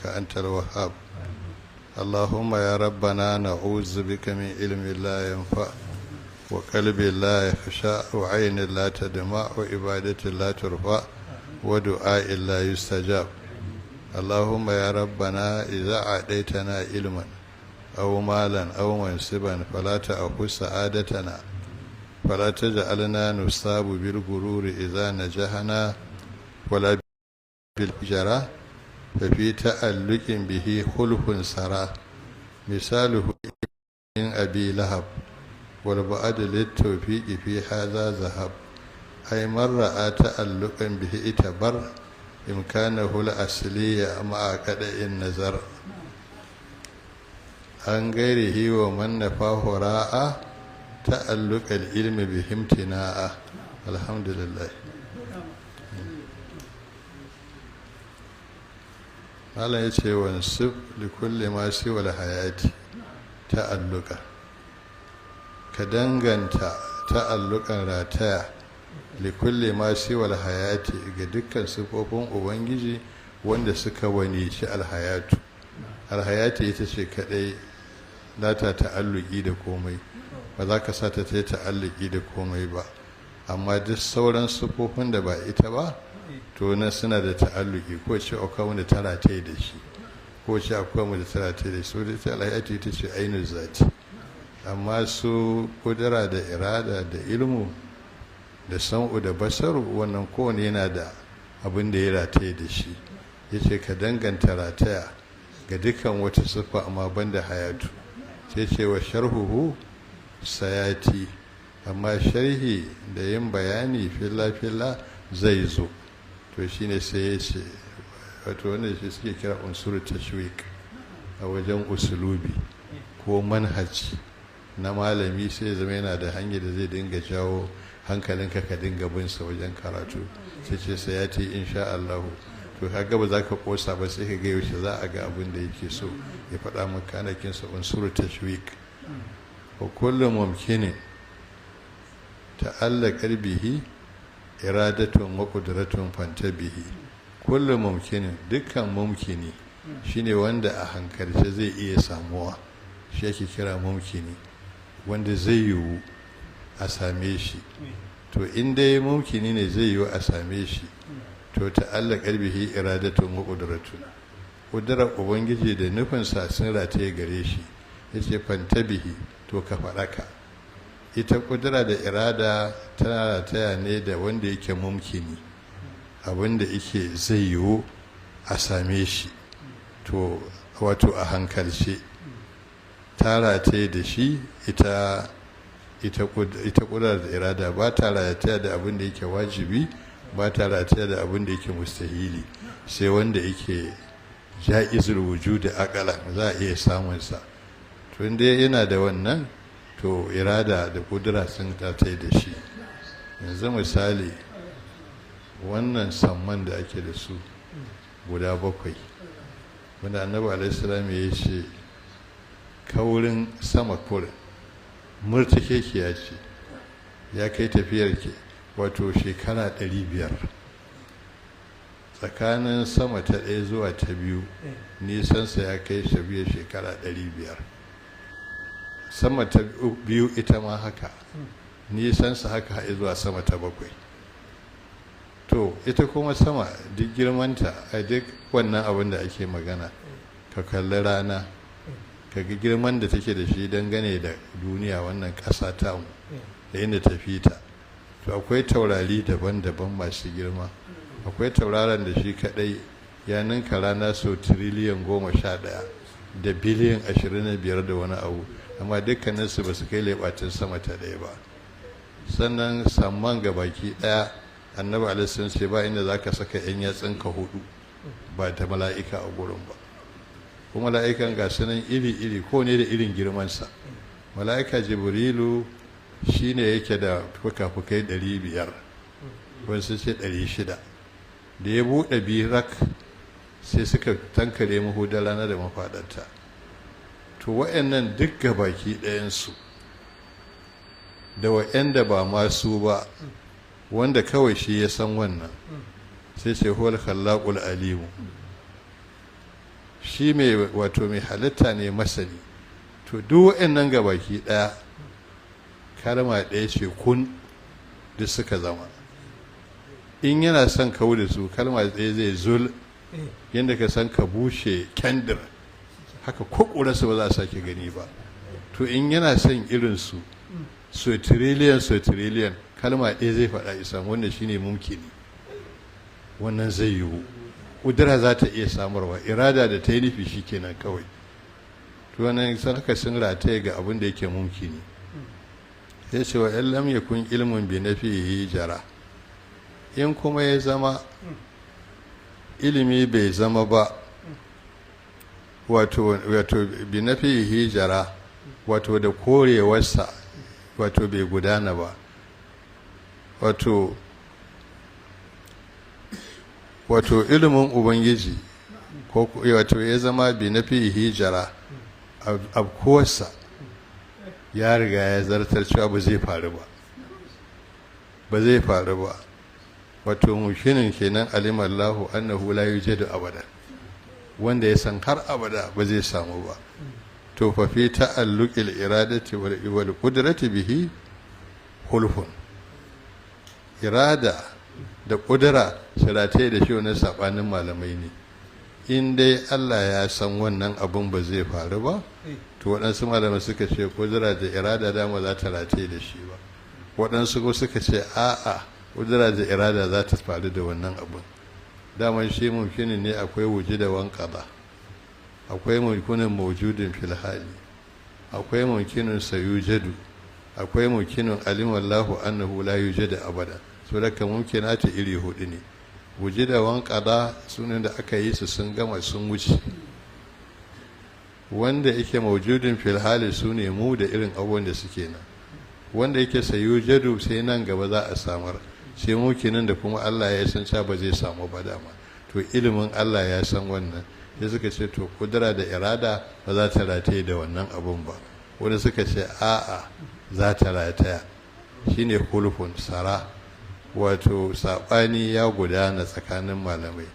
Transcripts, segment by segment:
إنك أنت الوهاب. اللهم يا ربنا نعوذ بك من علم لا ينفع، وقلب لا يخشع، وعين لا تدمع، وعبادة لا ترفع، ودعاء لا يستجاب. اللهم يا ربنا إذا أعطيتنا علما أو مالا أو منصبا فلا تأخذ سعادتنا، فلا تجعلنا نصاب بالغرور إذا نجحنا ولا بالجرى، ففي تعلق به خلف سرى مثاله من أبي لهب، والبعد للتوفيق في هذا ذهب. أي من رأى تعلقا به اتبر إمكانه الأصلي مع قطع النظر عن غيره، ومن نفاه راء تعلق العلم به امتناء. الحمد لله. Allah ya ce: "وانسب لكل ما سوى الحياة تعلقا." Ka danganta تعلقا rataya لكل ما سوى الحياة ga dukkan sifofin Ubangiji wanda suka wanici الحياة. الحياة ita ce kadai za ta ta'alluki da komai, ba za ka sa ta ta ta'alluki da komai ba, amma duk sauran sifofin da ba ita ba, to nan suna da ta'alluki, ko ce akwai wanda ta rataye da shi, ko ce akwai wanda ta rataye da shi. So da ta الحياة ita ce عين الذات, amma su kudura da irada da ilmu da sam'u da basaru, wannan kowane yana da abin da ya rataye da shi. Ya ce ka danganta rataya ga dukkan wata siffa, amma banda حياة. Sai ce: "وشرحه سيأتي." Amma sharhi da yin bayani filla-filla zai zo. To shine sai ya ce, wato wannan shi suke kira عنصر تشويق a wajen usulubi ko manhaji na malami, sai zama yana da hanyar da zai dinga jawo hankalinka ka dinga bin sa wajen karatu. Sai ce: "سيأتي إن شاء الله." To kaga ba za ka kosa ba, sai ka ga yaushe za a ga abin da yake so ya faɗa maka. Ana kinsa عنصر تشويق. وكل ممكن تعلق به إرادة وقدرة فانتبه. كل ممكن, dukkan mumkini, shine wanda a hankalce zai iya samuwa, shi yake kira mumkini, wanda zai yiwu a same shi. To in dai mumkini ne zai yiwu a same shi, to تعلق به إرادة وقدرة, kudurar Ubangiji da nufinsa sun rataye gare shi. Yace: "فانتبه," to ka faɗaka. Ita kudura da irada tana rataya ne da wanda yake mumkini, abinda yake zai yiwu a same shi. To wato a hankalce ta rataye da shi. Ita kudura da irada ba ta rataya da abin da yake wajibi, ba ta rataya da abin da yake mustahili, sai wanda yake جائز الوجود عقلا, za a iya samunsa. To inda yana da wannan, to irada da kudura sun rataye da shi. Yanzu misali, wannan samman da ake da su guda bakwai, wanda Annabi alaihissalam ya ce kaurin sama kurin murtakekiya ce, ya kai tafiyar ke wato shekara 500 tsakanin sama ta ɗaya zuwa ta biyu, nisansa ya kai tafiyar shekara 500. Sama ta biyu ita ma haka, nisansa haka har zuwa sama ta bakwai. To ita kuma sama, duk girmanta, a duk wannan abin da ake magana, ka kalli rana ka ga girman da take da shi dangane da duniya, wannan ƙasa tamu, da inda ta fita. To akwai taurari daban-daban masu girma. Akwai tauraron da shi kadai ya ninka rana sau 11 tiriliyan da biliyan 25 da wani abu, amma dukkaninsu ba su kai leɓacin sama ta ɗaya ba. Sannan samman ga baki ɗaya, Annabi alaihi ce ba inda za ka saka 'yan yatsunka hudu ba ta mala'ika a gurin ba. Kuma mala'ikan ga sunan iri-iri, ko ne da irin girmansa. Mala'ika Jibrilu shine yake da fuka-fukai 500, wasu ce 600. Da ya buɗe birak, sai suka tankare mahudar rana da mafaɗarta. To wa'annan duk gabaki ɗayansu da wa'anda ba masu ba, wanda kawai shi ya san wannan, sai ce: "هو الخلاق العليم." Shi mai, wato mai halitta ne masani. To duk waɗannan gabaki ɗaya kalma ɗaya ce, kun, duk suka zama. In yana son kawo da su, kalma ɗaya zai zul, yadda ka san ka bushe kendir haka, ko ƙurarsu ba za a sake gani ba. To in yana son irinsu so trillion, so trillion, kalma ɗaya zai faɗa isa. Wannan shine mumkini, wannan zai yiwu, ƙudura za ta iya samarwa, irada da ta yi nufi shi kenan kawai. To wannan sun haka sun rataye ga abin da yake mumkini. Sai ce wa in lam yakun ilmun bi nafihi jara, in kuma ya zama ilimi bai zama ba, wato bi nafihi jara, wato da korewarsa, wato bai gudana ba, wato ilimin Ubangiji ko wato ya zama bi nafihi jara, abkuwarsa ya riga ya zartar cewa ba zai faru ba, ba zai faru ba. Wato mumkinin kenan, alimallahu annahu la yujadu abada, wanda ya san har abada ba zai samu ba. To fa fi ta'alluqil iradati wal qudrati bihi hulfun, irada da kudura shiratai da shi, wani sabanin malamai ne. In dai Allah ya san wannan abun ba zai faru ba, to waɗansu malamai suka ce kudura da irada dama za ta rataye da shi ba. Waɗansu ko suka ce a'a, kudura da irada za ta faru da wannan abun. Daman shi mumkinin ne, akwai wuji da wanƙada, akwai mumkinin mawjudin fil hali, akwai mumkinin sayujadu, akwai mumkinin alimallahu annahu la yujadu abada. So da kan mumkinata iri hudu ne. Wuji da wanƙada sunan da aka yi su sun gama, sun wuce. Wanda yake mawjudin fil hali su ne mu da irin abubuwan da suke nan. Wanda yake sayujadu, sai nan gaba za a samar. Sai mumkinin da kuma Allah ya san cewa ba zai samu ba dama. To ilimin Allah ya san wannan, sai suka ce to kudura da irada ba za ta rataye da wannan abun ba. Wani suka ce a'a, za ta rataya. Shine hulfun sara, wato saɓani ya gudana tsakanin malamai.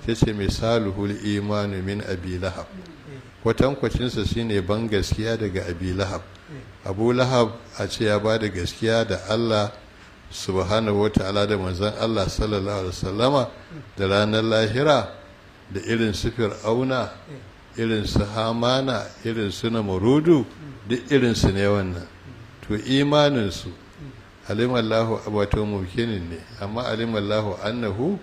Sai ce misaluhul imanu min Abi Lahab, kwatankwacinsa shine ban gaskiya daga Abi Lahab. Abu Lahab a ce ya ba da gaskiya da Allah subhanahu wa ta'ala da manzon Allah sallallahu alaihi wasallama da ranar lahira, da irin su Fir'auna, irin su Hamana, irin su Namurudu, duk irin su ne wannan. To imaninsu alimallahu, wato mumkinin ne, amma alimallahu annahu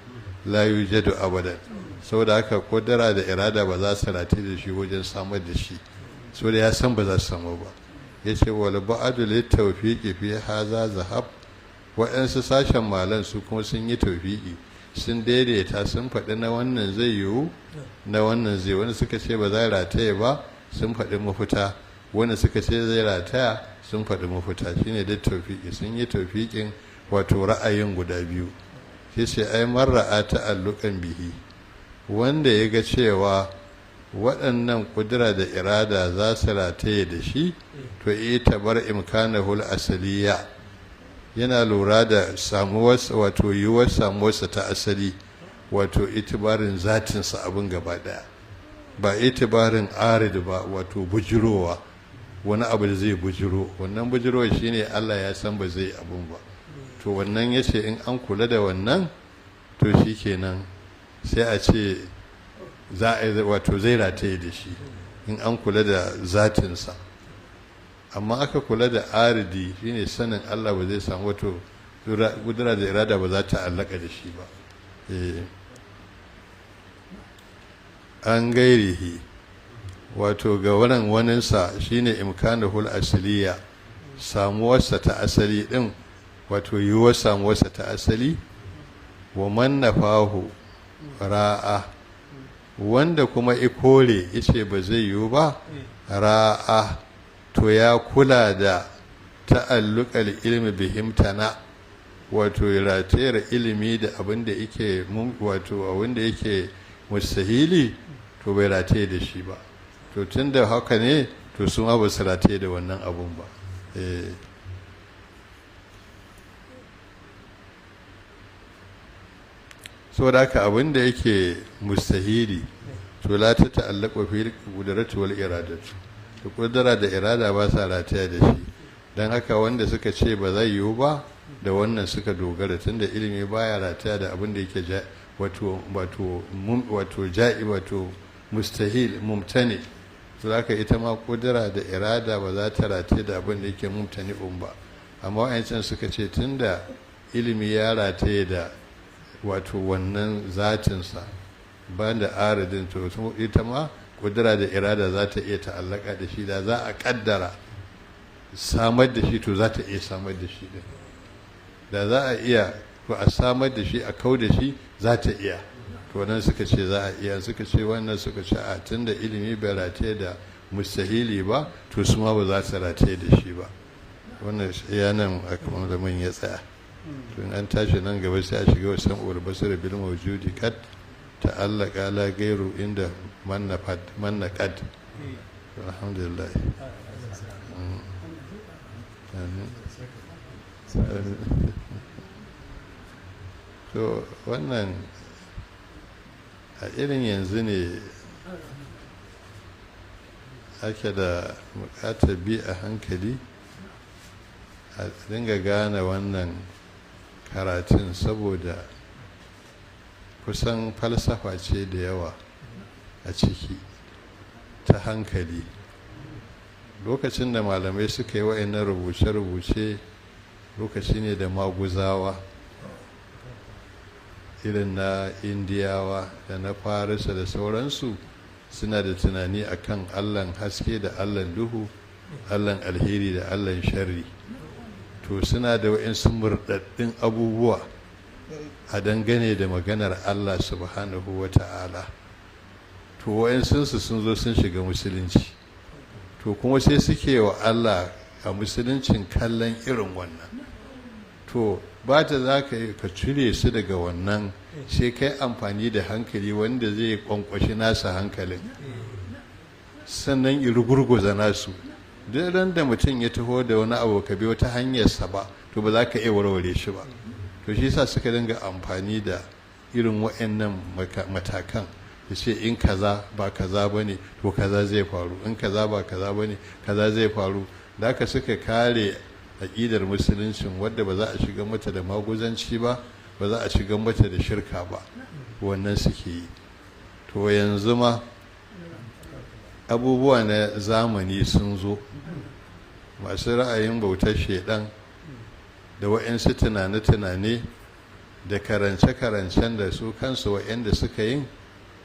la yujadu abadan. Saboda haka kudura da irada ba za su rati da shi wajen samar da shi, saboda ya san ba za su samu ba. Yace wal ba'du lit tawfiqi fi haza zahab, waɗansu sashen malan su kuma sun yi tawfiqi, sun daidaita, sun faɗi na wannan zai yiwu, na wannan zai. Wani suka ce ba zai rataye ba, sun faɗi mafita. Wani suka ce zai rataya, sun faɗi mafita. Shine da tawfiqi, sun yi tawfiqin wato ra'ayin guda biyu. Sai ce ai marra'a ta'alluqan bihi, wanda ya ga cewa waɗannan ƙudura da irada za su rataye da shi, to ita bar imkanahul asaliya, yana lura da samuwarsa, wato yiwuwar samuwarsa ta asali, wato itibarin zatinsa abin gaba ɗaya, ba itibarin arid ba, wato bujirowa, wani abu da zai bujiro. Wannan bujirowa shine Allah ya san ba zai abun ba. To wannan yace in an kula da wannan, to shikenan sai a ce za a, wato zai rataye da shi in an kula da zatinsa. Amma aka kula da aridi, shine sanin Allah ba zai samu, wato kudura da irada ba za ta allaka da shi ba. An gairihi, wato ga wannan waninsa, shine imkanuhul asaliya, samuwarsa ta asali din, wato yiwuwar samuwarsa ta asali. Wa man nafahu ra'a, wanda kuma ikore ice ba zai yiwu ba, ra'a, to ya kula da ta'alluqal ilmi bihimtana, wato ratayar ilimi da abin da yake, wato abin da yake mustahili, to bai rataye da shi ba. To tunda haka ne, to su ma ba su rataye da wannan abun ba. Saboda haka abin da yake mustahili To la ta ta'allaqu fi qudrati wal iradatu, to kudura da irada ba sa rataya da shi. Dan haka wanda suka ce ba zai yiwu ba, da wannan suka dogara, tunda ilimi baya rataya da abin da yake wato wato wato ja'i wato mustahil mumtani. To haka ita ma kudura da irada ba za ta rataye da abin da yake mumtani'un ba. Amma wa'ancan suka ce tunda ilimi ya rataye da wato wannan zatinsa ba da aradin, to ita ma kudura da irada za ta iya ta'allaka da shi, da za a kaddara samar da shi to za ta iya samar da shi din, da za a iya ko a samar da shi a kau da shi za ta iya. To wannan suka ce za a iya, suka ce wannan suka ce a tunda ilimi bai rataye da mustahili ba, to su ma ba za su rataye da shi ba. Wannan iya nan a kamar da mun ya tsaya. To in an tashi nan gaba sai a shiga wasan basir bil mawjudi kad ta'allaqa la gairu inda manna fad manna qad. Alhamdulillah. Amin. To wannan a irin yanzu ne ake da bukatar bi a hankali a dinga gane wannan karatun, saboda kusan falsafa ce da yawa a ciki ta hankali. Lokacin da malamai suka yi wa'annan rubuce-rubuce, lokaci ne da maguzawa irin na Indiyawa da na Farisa da sauransu suna da tunani akan Allahn haske da Allahn duhu, Allahn alheri da Allahn sharri. To suna da wa'insu murɗaɗɗun abubuwa a dangane da maganar Allah subhanahu wa ta'ala. To wa'insunsu sun zo sun shiga musulunci, to kuma sai suke wa Allah a musuluncin kallon irin wannan. To ba ta za ka ka cire su daga wannan, sai kai amfani da hankali wanda zai kwankwashi nasa hankalin, sannan irgurguza nasu. Duk ran da mutum ya taho da wani abu ka bi wata hanyarsa ba, to ba za ka iya warware shi ba. To shi yasa suka dinga amfani da irin wa'annan matakan da ce in kaza ba kaza bane to kaza zai faru, in kaza ba kaza bane kaza zai faru. Da haka suka kare aƙidar musuluncin, wadda ba za a shiga mata da maguzanci ba, ba za a shiga mata da shirka ba. Wannan suke yi. To yanzu ma abubuwa na zamani sun zo, masu ra'ayin bautar shaidan da wa'yansu tunane-tunane da karance-karancen da su kansu wa'yanda suka yin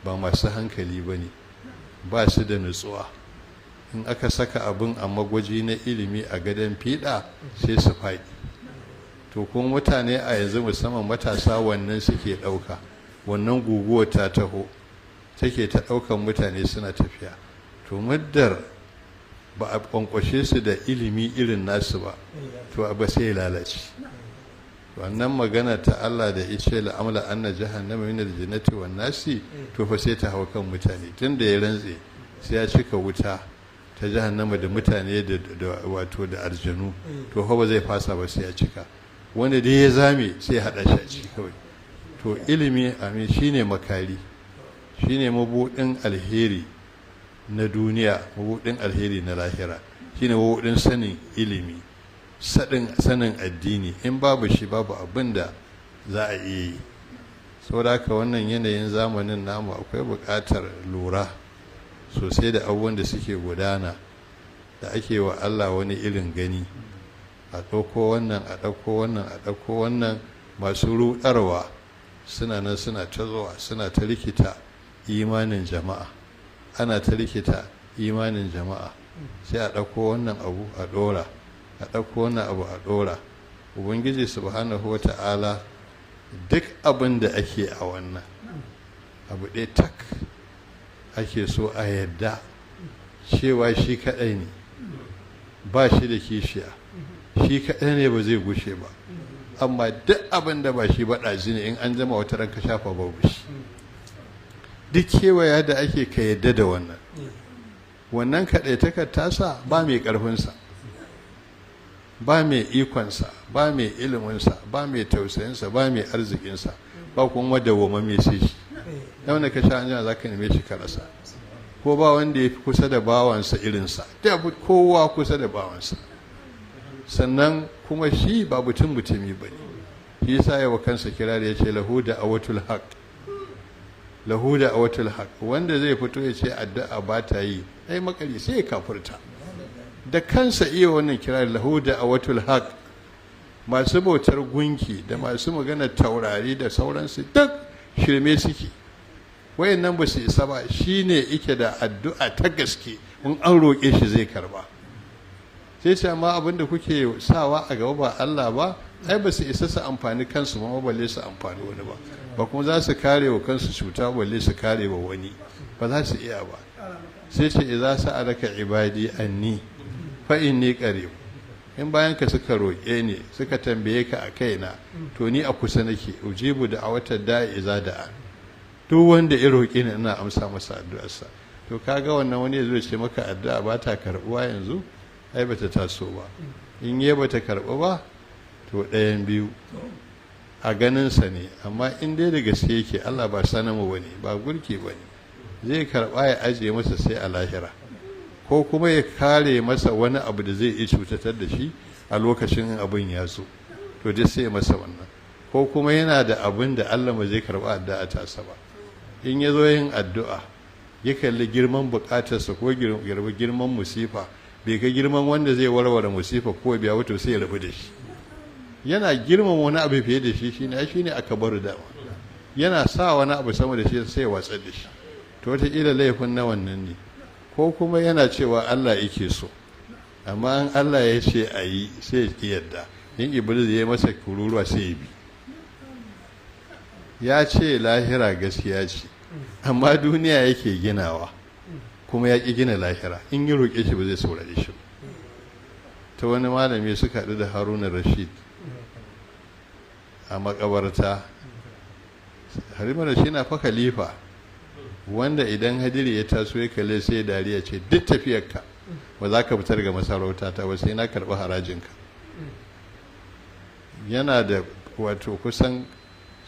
ba masu hankali ba ne, ba su da nutsuwa. In aka saka abin a magwaji na ilimi a gadon fiɗa sai su faɗi. To kuma mutane a yanzu musamman matasa wannan suke ɗauka, wannan guguwar ta taho take ta ɗaukan mutane suna tafiya. To muddar ba a ƙwanƙwashe su da ilimi irin nasu ba, to abu sai ya lalace. Wannan magana ta Allah da ice la'amla anna jahannama min aljannati wan nasi, to fa sai ta hau kan mutane. Tunda ya rantse sai ya cika wuta ta jahannama da mutane da wato da aljanu, to fa ba zai fasa ba sai ya cika. Wanda dai ya zame sai ya hada shi a ciki kawai. To ilimi amin shine makari, shine mabudin alheri na duniya, mabudin alheri na lahira, shine mabudin sanin ilimi, sanin addini. In babu shi babu abin da za a iya yi. Saboda haka wannan yanayin zamanin namu akwai buƙatar lura sosai da abubuwan da suke gudana da ake wa Allah wani irin gani. A ɗauko wannan, a ɗauko wannan, a ɗauko wannan, masu ruɗarwa suna nan suna ta zuwa suna ta rikita imanin jama'a, ana ta rikita imanin jama'a. Sai a ɗauko wannan abu a ɗora, a ɗauko wannan abu a ɗora. Ubangiji subhanahu wata'ala duk abin da ake a wannan abu ɗaya tak ake so a yadda cewa shi kaɗai ne, ba shi da kishiya, shi kaɗai ne ba zai gushe ba. Amma duk abin da ba shi ba ɗazi ne, in an jama wata ranka shafa babu shi. Duk kewaya da ake ka yadda da wannan, wannan kaɗaitakar tasa ba mai ƙarfinsa, ba mai ikonsa, ba mai iliminsa, ba mai tausayinsa, ba mai arzikinsa, ba kuma dawwamamme sai shi. Da wanda ka sha an jima za ka neme shi ka rasa. Ko ba wanda ya fi kusa da bawansa irinsa, da kowa kusa da bawansa. Sannan kuma shi ba mutum mutumi ba ne. Shi yasa ya wa kansa kirari ya ce lahu da awatul haq, lahu da awatul haq. Wanda zai fito ya ce addu'a ba ta yi, ai makari sai ya kafurta da kansa. Iya wannan kirari lahu da awatul haq. Masu bautar gunki da masu magana taurari da sauransu duk shirme suke. Wayannan ba su isa ba. Shine yake da addu'a ta gaske, in an roƙe shi zai karba. Sai ce amma abin da kuke sawa a gaba ba Allah ba, ai ba su isa su amfani kansu ma balle su amfani wani ba, ba kuma za su kare wa kansu cuta balle su kare wa wani, ba za su iya ba. Sai ce idza sa'alaka ibadi anni fa inni qarib. In bayan ka suka roƙe ni suka tambaye ka a kaina, to ni a kusa nake. Ujibu da awatar da'i iza da'a. Duk wanda ya roƙe ni ina amsa masa addu'arsa. To kaga wannan wani ya ce maka addu'a ba ta karɓuwa yanzu, ai bata taso ba. In yi bata karɓu ba, to ɗayan biyu a ganinsa ne. Amma in dai da gaske yake, Allah ba sanamu ba ne, ba gurki ba ne, zai karɓa ya ajiye masa sai a lahira, ko kuma ya kare masa wani abu da zai iya cutatar da shi a lokacin abin ya zo, to dai sai masa wannan. Ko kuma yana da abin da Allah ba zai karɓa addu'a tasa ba. In ya zo yin addu'a ya kalli girman bukatarsa ko girman musifa, bai ga girman wanda zai warware musifa ko biya wato sai ya rabu da shi. Yana girman wani abu fiye da shi, shine shine akabaru dama. Yana sa wani abu sama da shi sai ya watsar da shi. To wataƙila laifin na wannan ne. Ko kuma yana cewa Allah yake so, amma in Allah ya ce a yi sai ya ƙi yadda. In Iblis ya yi masa kururuwa sai ya bi. Ya ce lahira gaskiya ce, amma duniya yake ginawa, kuma ya ƙi gina lahira. In yi roƙe shi ba zai saurare shi ba. Ta wani malami suka haɗu da Haruna Rashid a makabarta. Haruna Rashid na fa khalifa, wanda idan hadiri ya taso ya kalle sai dariya ce duk tafiyarka ba za ka fitar ga masarauta ta ba sai na karɓi harajinka. Yana da wato kusan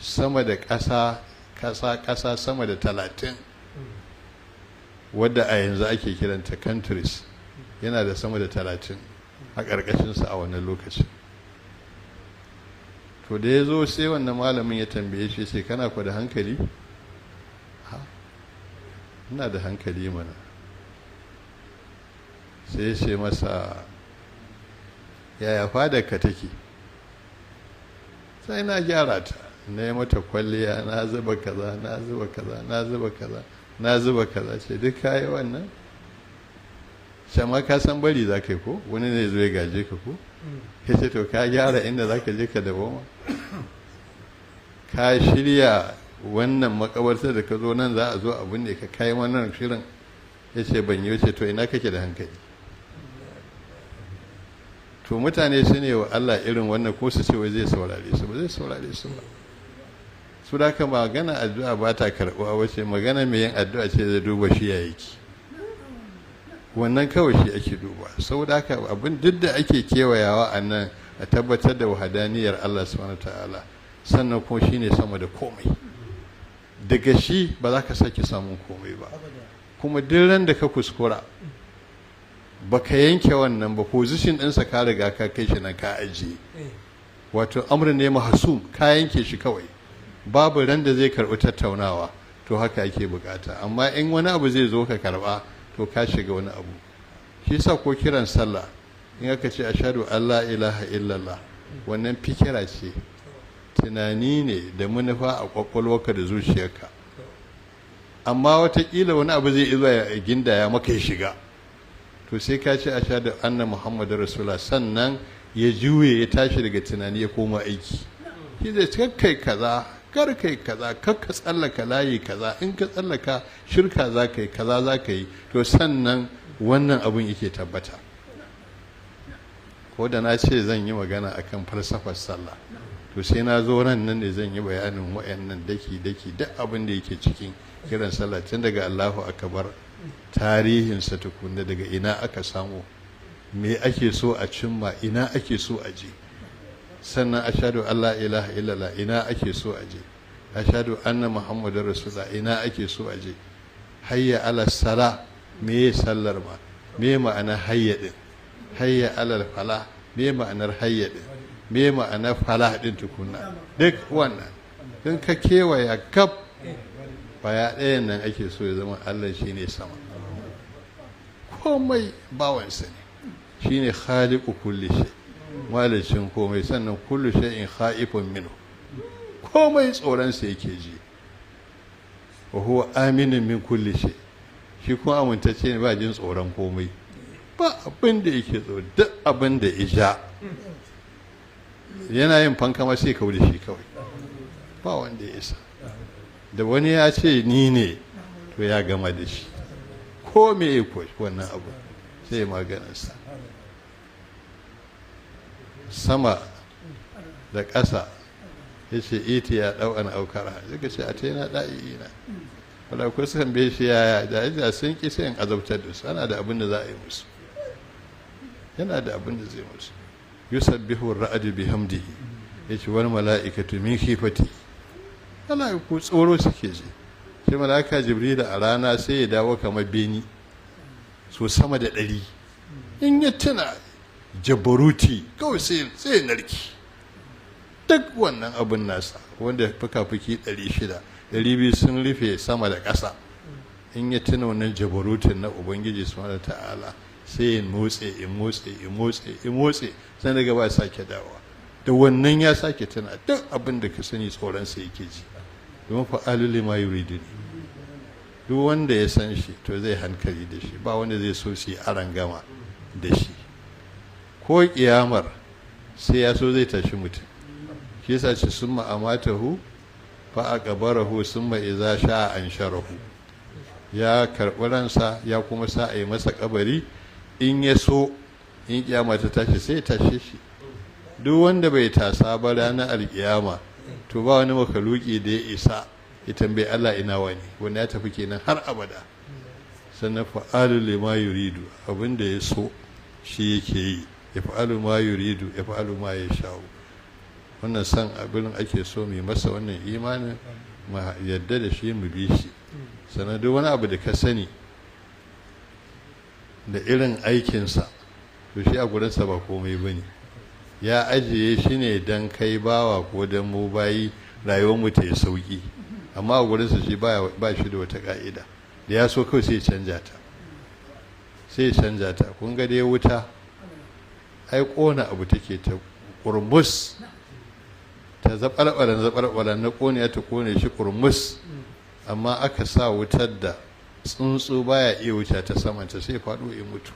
sama da ƙasa ƙasa sama da 30, wadda a yanzu ake kiranta countries, yana da sama da 30 a ƙarƙashinsa a wannan lokacin. To da ya zo sai wannan malamin ya tambaye shi, sai kana kwa da hankali? Ha, ina da hankali mana. Sai ya ce masa yaya fadarka take? Sai na gyara ta, na yi mata kwalliya, na zuba kaza, na zuba kaza, na zuba kaza, na zuba kaza. Ce duk kayi wannan? Shama ka san bari za ka yi ko wani ne zo ya gaje ka ko? Ya ce to ka gyara inda za ka je ka dawoma? Ka shirya wannan makabartar da ka zo nan za a zo abin ne ka kai wannan shirin? Ya ce ban yi. Ce to ina kake da hankali? To mutane su ne wa Allah irin wannan, ko su ce wai zai saurare su, ba zai saurare su ba. Su da haka magana addu'a ba ta karɓuwa wace magana mai yin addu'a ce zai duba shi ya yake. Wannan kawai shi ake duba. Saboda haka abin duk da ake kewayawa a nan, a tabbatar da wahadaniyar Allah subhanahu ta'ala, sannan kuma shine sama da komai. Daga shi ba za ka sake samun komai ba. Kuma duk ran da ka kuskura baka yanke wannan ba, position ɗinsa ka riga ka kai shi nan ka ajiye. Wato amrin ne mahsum, ka yanke shi kawai, babu ran da zai karɓi tattaunawa. To haka ake bukata. Amma in wani abu zai zo ka karɓa, to ka shiga wani abu. Shi yasa ko kiran sallah in aka ce ashhadu an la ilaha illallah, wannan fikira ce, tunani ne da manufa a kwakwalwarka da zuciyarka. Amma watakila wani abu zai izuwa ya gindaya maka ya shiga, to sai ka ce ashhadu anna muhammadar rasulullah, sannan ya juye ya tashi daga tunani ya koma aiki. Shi zai kakkai kaza, kar kai kaza, kar ka tsallaka layi kaza, in ka tsallaka shirka za ka yi, kaza za ka yi. To sannan wannan abun yake tabbata. Ko da na ce zan yi magana akan falsafar sallah, to sai na zo ran nan ne zan yi bayanin wayannan daki daki, duk abin da yake cikin kiran sallah, tun daga Allahu akbar, tarihinsa tukunna, daga ina aka samu, me ake so a cimma, ina ake so a je, sannan ashhadu an la ilaha illallah, ina ake so a je, Ashhadu anna Muhammadar rasulullah, ina ake so a je? Hayya ala sala, me sallar ma, me ma'anar hayya din? Hayya ala fala, me ma'anar hayya din? Me ma'anar fala din tukunna? Duk wannan in ka kewaya kaf baya ɗayan nan ake so ya zama Allah shine sama, komai bawansa ne, shine khaliqu kulli shay, malicin komai, sannan kullu shay'in khaifun minhu, komai tsoron sa yake ji, wa huwa aminin min kulli shay, shi kuma amintacce ne, ba jin tsoron komai, ba abin da yake tsoro, duk abin da ija yana yin fanka ma sai kawo da shi kawai, ba wanda ya isa. Da wani ya ce ni ne, to ya gama da shi, ko me ya ko wannan abu sai maganinsa. Sama da ƙasa ya ce iti ya ɗau an aukara, suka ce a taina ɗa'i'ina, wadda ku sukan bai shi yaya da ya sun ƙi sai in azabtar da su, ana da abin da za a yi musu, yana da abin da zai musu. Yusabbihu ra'adu bihamdihi, yace wal mala'ikatu min khifati, mala'iku tsoro suke ji. Sai mala'ika Jibril a rana sai ya dawo kamar beni so sama da 100, in ya tuna jabaruti kawai sai ya narki duk wannan abin nasa, wanda fuka-fuki 600 200 sun rufe sama da ƙasa. In ya tuna wannan jabarutin na Ubangiji subhanahu ta'ala, sai ya motse ya motse ya motse ya motse, sai daga ba sake dawowa da wannan ya sake tuna duk abin da ka sani, tsoronsa yake ji, domin fa'alu lima yuridu ne. Duk wanda ya san shi to zai hankali da shi, ba wanda zai so shi gama da shi, ko kiyamar sai ya so zai tashi mutum. Shi yasa ce summa amatahu fa aqbarahu summa idza sha'a ansharahu, ya karɓi ransa ya kuma sa a yi masa kabari, in ya so in kiyama ta tashi sai ya tashe shi. Duk wanda bai tasa ba ranar alkiyama, to ba wani makaluki da ya isa ya tambayi Allah ina wani, wanda ya tafi kenan har abada. Sannan fa'alu lima yuridu, abin da ya so shi yake yi, ya fa'alu ma yuridu, ya fa'alu ma ya sha'u. Wannan san abin ake so mu masa wannan imanin, mu yadda da shi, mu bi shi. Sannan duk wani abu da ka sani da irin aikinsa, to shi a gurinsa ba komai ba ne, ya ajiye shi ne don kai bawa ko don mu bayi rayuwarmu ta yi sauƙi, amma a gurinsa shi ba shi da wata ƙa'ida, da ya so kawai sai ya canja ta, sai ya canja ta. Kun ga dai wuta ai ƙona abu take ta ƙurmus, ta zaɓalɓalan zaɓalɓalan na ƙone ta ƙone shi ƙurmus, amma aka sa wutar da tsuntsu baya iya wuce ta samanta sai faɗo ya mutu.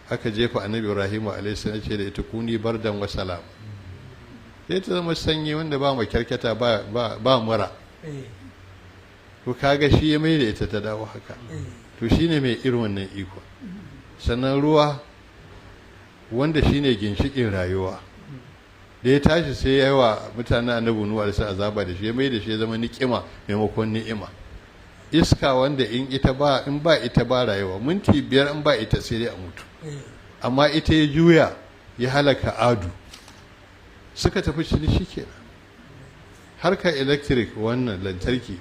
Aka jefa Annabi Ibrahim alaihi salam, ce da ita kuni bardan wa salam, sai ta zama sanyi wanda ba makyarkyata, ba mura. To kaga shi ya mai da ita ta dawo haka, to shine mai irin wannan iko. Sannan ruwa, wanda shine ginshikin rayuwa, da ya tashi sai ya yi wa mutanen Annabi Nuhu alaihi azaba da shi, ya mai da shi ya zama niƙima maimakon ni'ima. Iska, wanda in ita ba in ba ita ba rayuwa, minti 5 in ba ita sai dai a mutu, amma ita ya juya ya halaka Adu suka tafi shi shikenan. Harkar electric, wannan lantarki,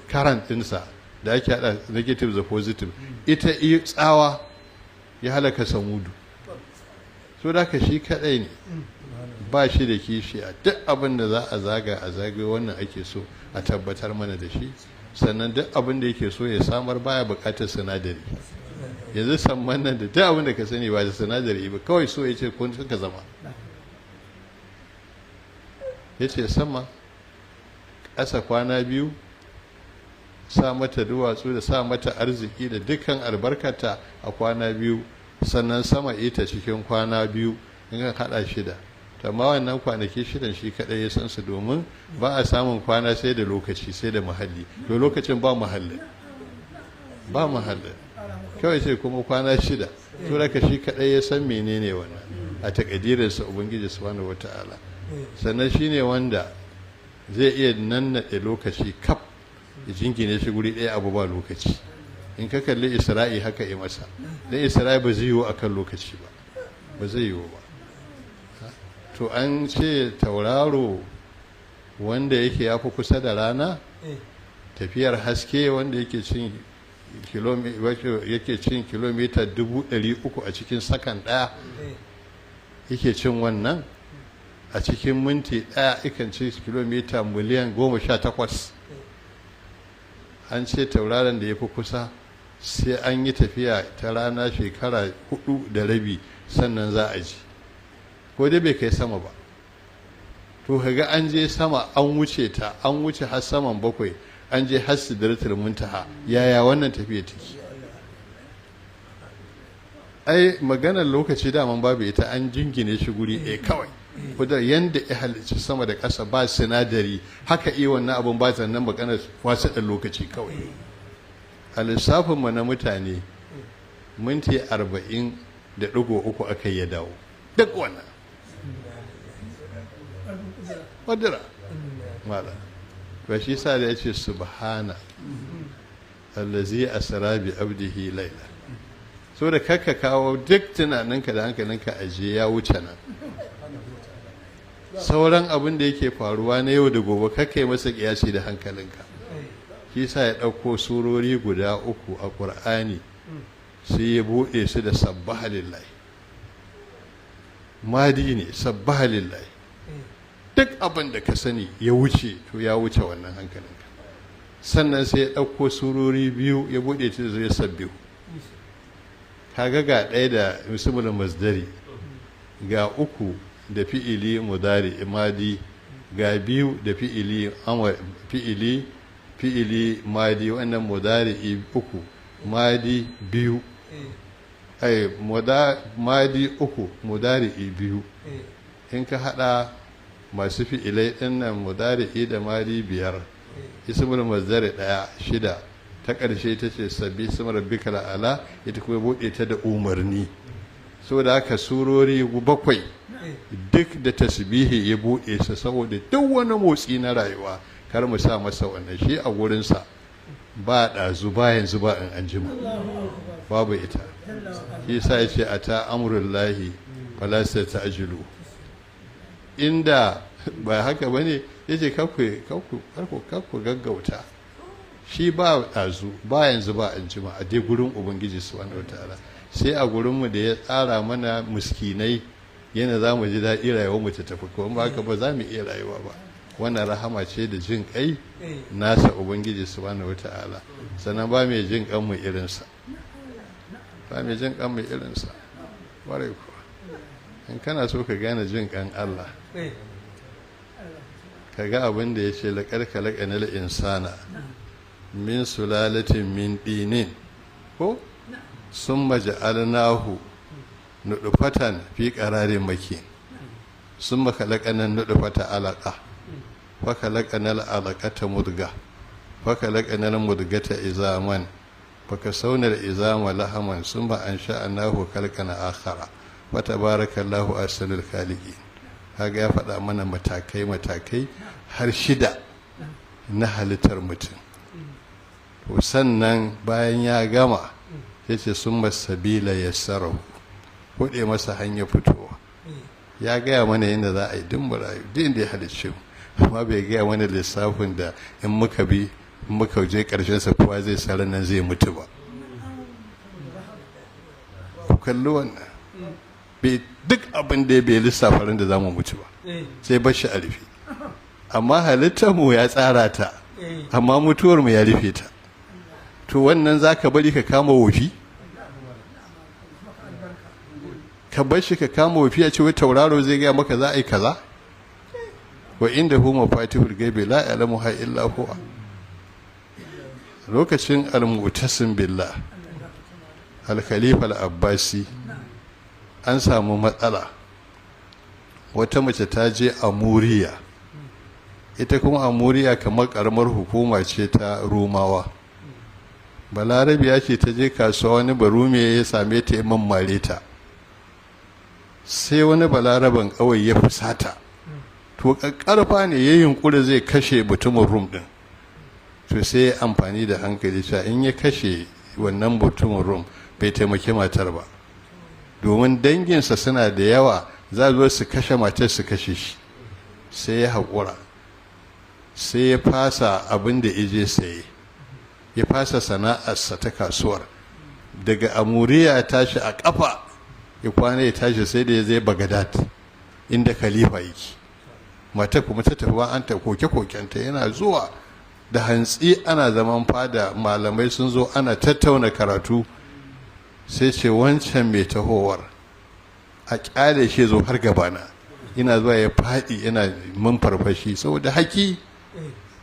current ɗinsa da ake hada negative da positive, ita tsawa ya halaka Samudu. So da ka shi kadai ne, ba shi da kishiya. Duk abin da za a zaga a zagaye, wannan ake so a tabbatar mana da shi. Sannan duk abin da yake so ya samar baya bukatar sinadari. Yanzu samman nan da duk abin da ka sani ba da sinadari ba, kawai so ya ce kun suka zama. Ya ce sama ƙasa kwana 2, sa mata duwatsu da sa mata arziki da dukkan albarkata a kwana 2, sannan sama ita cikin kwana 2, in ka haɗa 6. Amma wannan kwanaki 6 shi kaɗai ya san su, domin ba a samun kwana sai da lokaci, sai da muhalli. To lokacin ba muhallin, ba muhallin, kawai sai kuma kwana 6. To daga shi kaɗai ya san menene wannan a takadirinsa Ubangiji subhanahu wata'ala. Sannan shine wanda zai iya nannaɗe lokaci kaf ya jingine shi guri ɗaya, abu ba lokaci. In ka kalli Isra'i haka yi masa, don Isra'i ba zai yiwu akan lokaci ba, ba zai yiwu ba. To an ce tauraro Wanda yake ya fi kusa da rana, tafiyar haske, wanda yake cin kilomita 300,000 a cikin sakan ɗaya, yake cin wannan a cikin minti ɗaya, ikan ci kilomita miliyan 18. An ce tauraron da ya fi kusa sai an yi tafiya ta rana shekara 4.5 sannan za a ji, ko dai bai kai sama ba. To kaga an je sama, an wuce ta, an wuce har saman bakwai, an je har Sidratul Muntaha. Yaya wannan tafiya take? Ai maganar lokaci daman babu ita, an jingine shi guri ɗaya kawai. Kudar yanda ya halicci sama da ƙasa ba sinadari, haka iya wannan abun ba sannan maganar wasu ɗan lokaci kawai. A lissafinmu na mutane, minti 40.3 aka yi dawo duk wannan wadira mala ba. Shi sa da ya ce subhana allazi asra bi abdihi laila, so da kakka kawo duk tunaninka da hankalinka aje ya wuce nan. Sauran abin da yake faruwa na yau da gobe, kakka yi masa kiyasi da hankalinka. Shi sa ya ɗauko surori guda uku a Ƙur'ani, sai ya buɗe su da sabbaha lillahi. Madi ne, sabbaha lillahi. Duk abin da ka sani ya wuce, to ya wuce wannan hankalinka. Sannan sai ya ɗauko surori biyu, ya buɗe ta zai sabbihu. Kaga ga ɗaya da ismul masdari, ga uku da fi'ili mudari madi, ga biyu da fi'ili amr, fi'ili madi. Wannan mudari uku, madi biyu, ai madi uku, mudari biyu. In ka hada masu fi'ilai dinnan, mudari da madi biyar, ismul masdari ɗaya, shida. Ta ƙarshe ita ce sabbi isma rabbikal ala, ita kuma buɗe ta da umarni. Saboda haka surori bakwai duk da tasbihi ya buɗe su, saboda duk wani motsi na rayuwa kar mu sa masa wannan. Shi a gurinsa ba ɗazu, ba yanzu, ba in anjima, babu ita. Shi sa ya ce ata amrullahi fala ta'jilu. Inda ba haka bane, yace kakku gaggauta. Shi ba ɗazu, ba yanzu, ba anjima a dai gurin Ubangiji subhanahu wataala. Sai a gurinmu da ya tsara mana miskinai yana za mu ji daɗi rayuwar mu ta tafi, ko ba haka ba za mu iya rayuwa ba. Wannan rahama ce da jin kai nasa Ubangiji subhanahu wataala. Sannan ba mai jin kan mu irinsa, ba mai jin kan mu irinsa. Warai kuwa, in kana so ka gane jin kan Allah, ka ga abin da ya ce laqad khalaqnal insana min sulalatin min dinin ko summa ja'alnahu nudfatan fi qararin makin, summa khalaqana nudfata alaqa, fa khalaqana alaqata mudga, fa khalaqana mudgata izaman, fa kasawna izama lahaman, summa ansha'nahu khalqan akhara, fa tabarakallahu ahsanul khaliqin. Kaga ya faɗa mana matakai matakai har shida na halittar mutum. To sannan bayan ya gama, sai ce summa sabila yassarahu, hude masa hanya fitowa. Ya gaya mana yadda za a yi duk rayu, duk inda ya halicce mu, amma bai gaya mana lissafin da in muka bi, in muka je karshen sa, kowa zai sa nan zai mutu ba. Ku kalli wannan, bai duk abin da ya bai lissafa ran da za mu mutu ba, sai bar shi a rufe. Amma halittar mu ya tsara ta, amma mutuwar mu ya rufe ta. To wannan zaka bari ka kama wofi, ka bar shi ka kama wofi, a ce wai tauraro zai gaya maka za a yi kaza? Wa indahu mafatihul ghaibi la ya'lamuha illa huwa. Lokacin al-Mu'tasim billah, al-Khalifa al-Abbasi, an samu matsala. Wata mace ta je Amuriya. Ita kuma Amuriya kamar karamar hukuma ce ta Rumawa. Balarabiya ce, ta je kasuwa, wani Barume ya same ta, ya mammare ta. Sai wani Balaraban kawai ya fusata, to ƙarfa ne, ya yunkuri zai kashe mutumin Rum din. To sai ya amfani da hankali cewa in ya kashe wannan mutumin Rum, bai taimaki matar ba, domin danginsa suna da yawa, za zo su kashe matar, su kashe shi. Sai ya haƙura. Sai ya fasa abin da ije saye, ya fasa sana'arsa ta kasuwar. Daga Amuriya ya tashi a kafa, ya kwana ya tashi, sai da ya zai Bagadad inda khalifa yake. Mata kuma ta tafi an ta koke-kokenta. Yana zuwa da hantsi, ana zaman fada, malamai sun zo ana tattauna karatu. Sai ce, "Wancan mai tahowar a kyale shi zo har gabana." Ina zuwa ya faɗi yana mun farfashi saboda haki.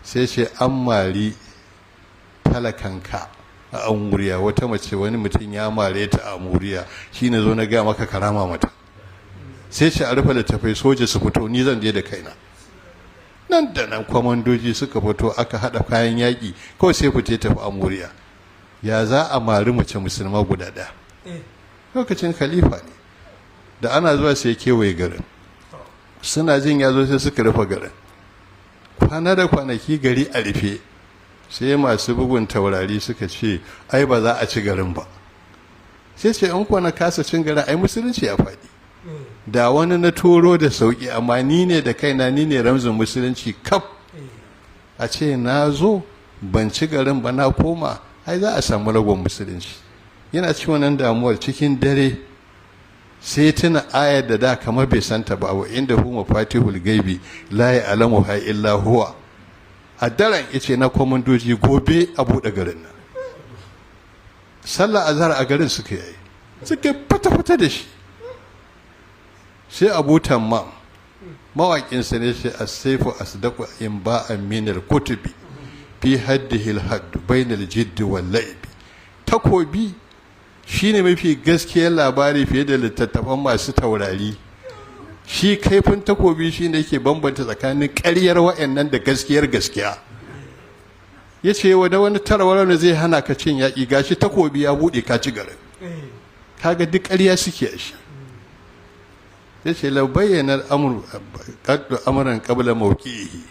Sai ce, "An mari talakanka a Amuriya, wata mace, wani mutum ya mare ta a Amuriya, shi ne zo na gaya maka karama mata." Sai ce, "A rufe littafai, soja su fito, ni zan je da kaina." Nan da nan kwamandoji suka fito, aka haɗa kayan yaƙi, kawai sai fite tafi Amuriya. Ya za a mari mace musulma guda ɗaya? Lokacin khalifa ne. Da ana zuwa sai kewaye garin, suna jin ya zo, sai suka rufe garin. Kwana da kwanaki gari a rufe. Sai masu bugun taurari suka ce, "Ai ba za a ci garin ba." Sai ce, "In kuwa na kasa cin garin, ai musulunci ya faɗi. Da wani na toro da sauki, amma ni ne da kaina, ni ne ramzin musulunci kaf, a ce na zo ban ci garin ba na koma, ai za a samu ragon musulunci." Yana ci wannan damuwar, cikin dare sai tuna ayar da kamar bai santa ba, wa indahu mafatihul gaibi la ya'lamuha illa huwa. A daren yace na kwamandoji, gobe a buɗe garin nan. Sallah azhar a garin suka yi, suka fata-fata da shi. Sai Abu Tammam mawaƙinsa ne shi, as-saifu asdaqu anba'an minal kutubi fi haddihi al-hadd bainal jiddi wal la'ibi. Takobi shine mafi gaskiyar labari fiye da littattafan masu taurari. Shi kaifin takobi shine yake bambanta tsakanin ƙaryar wa'annan da gaskiyar gaskiya. Ya ce wa da wani tarawar da zai hana ka cin yaƙi, gashi takobi ya buɗe, ka ci garin. Kaga duk ƙarya suke a shi. Ya ce, lau bayyana qaddu amran qabla mawqi'ihi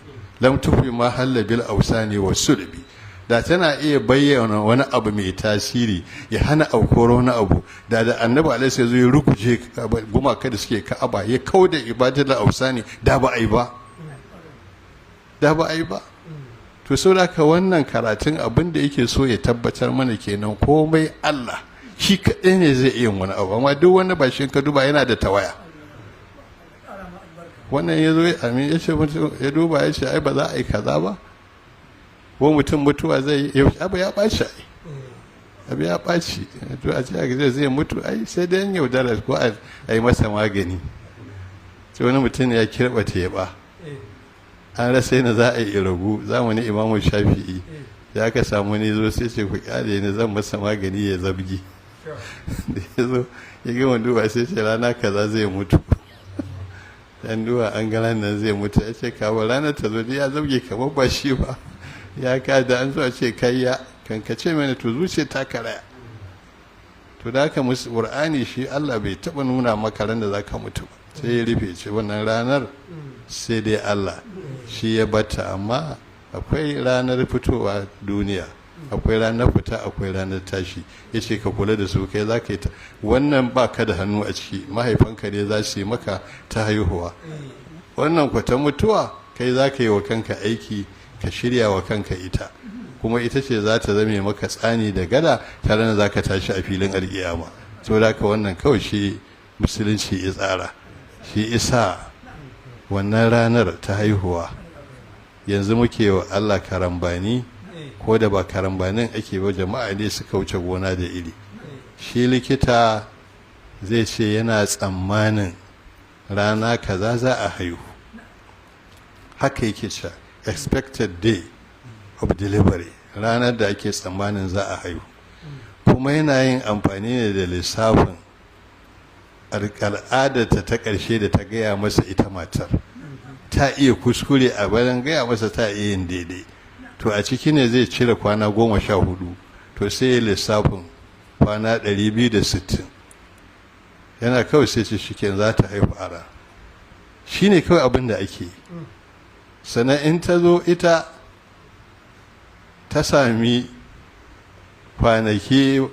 lam tufi ma halla bil awsani wa sulbi. Da tana iya bayyana wani abu mai tasiri ya hana aukuwar wani abu, da Annabi alaihi sai ya ruguje gumaka da suke Ka'aba, ya kauda ibadatul awsani, da ba ai ba, da ba ai ba. To saboda haka wannan karatun abin da yake so ya tabbatar mana kenan, komai Allah shi kaɗai ne zai iya wani abu, amma duk wani ba shi ka duba yana da tawaya. Wannan ya zo, amin, ya ce ya duba ya ce, "Ai ba za a yi kaza ba," ko mutum mutuwa zai yi, abu ya ɓaci, ai abu ya ɓaci. To a ce a zai mutu, ai sai dai yaudara ko a yi masa magani. Sai wani mutum ya kirɓa teɓa, an rasa yana za a yi ragu. Zamanin Imamu Shafi'i ya ka samu ne zo, sai ce, "Ku kyale ni, zan masa magani ya zabgi." Da ya zo ya gama duba, sai ce, "Rana kaza zai mutu." Dan duwa an ga nan zai mutu. Ya ce, "Kawo ranar ta zo." Ya zabge kamar ba shi ba. Ya ka da an zuwa ce, "Kai ya kankace mana." To zuciya ta karaya. To da haka musu Qur'ani, shi Allah bai taba nuna maka ran da zaka mutu ba, sai ya rufe ce wannan ranar sai dai Allah shi ya bata. Amma akwai ranar fitowa duniya, akwai ranar fita, akwai ranar tashi. Ya ce ka kula da su, kai za ka yi ta wannan, ba ka da hannu a ciki, mahaifanka ne za su yi maka ta haihuwa. Wannan kwata mutuwa, kai za ka yi wa kanka aiki, ka shirya wa kanka ita, kuma ita ce za ta zame maka tsani da gada tare da za ka tashi a filin alkiyama. Saboda haka wannan kawai shi musulunci ya tsara. Shi isa wannan ranar ta haihuwa yanzu muke wa Allah karambani, ko da ba karambanin ake ba, jama'a ne suka wuce gona da iri. Shi likita zai ce yana tsammanin rana kaza za a haihu, haka yake cewa expected day of delivery, ranar da ake tsammanin za a haihu. Kuma yana yin amfani ne da lissafin al'adarta ta ƙarshe da ta gaya masa ita matar. Ta iya kuskure a bayan gaya masa, ta iya yin daidai. To a ciki ne zai cire kwana 14, to sai ya lissafin kwana 260 yana kawai, sai ce shi za ta haihu a shi ne kawai abin da ake yi. Sannan in ta zo ita ta sami kwanaki,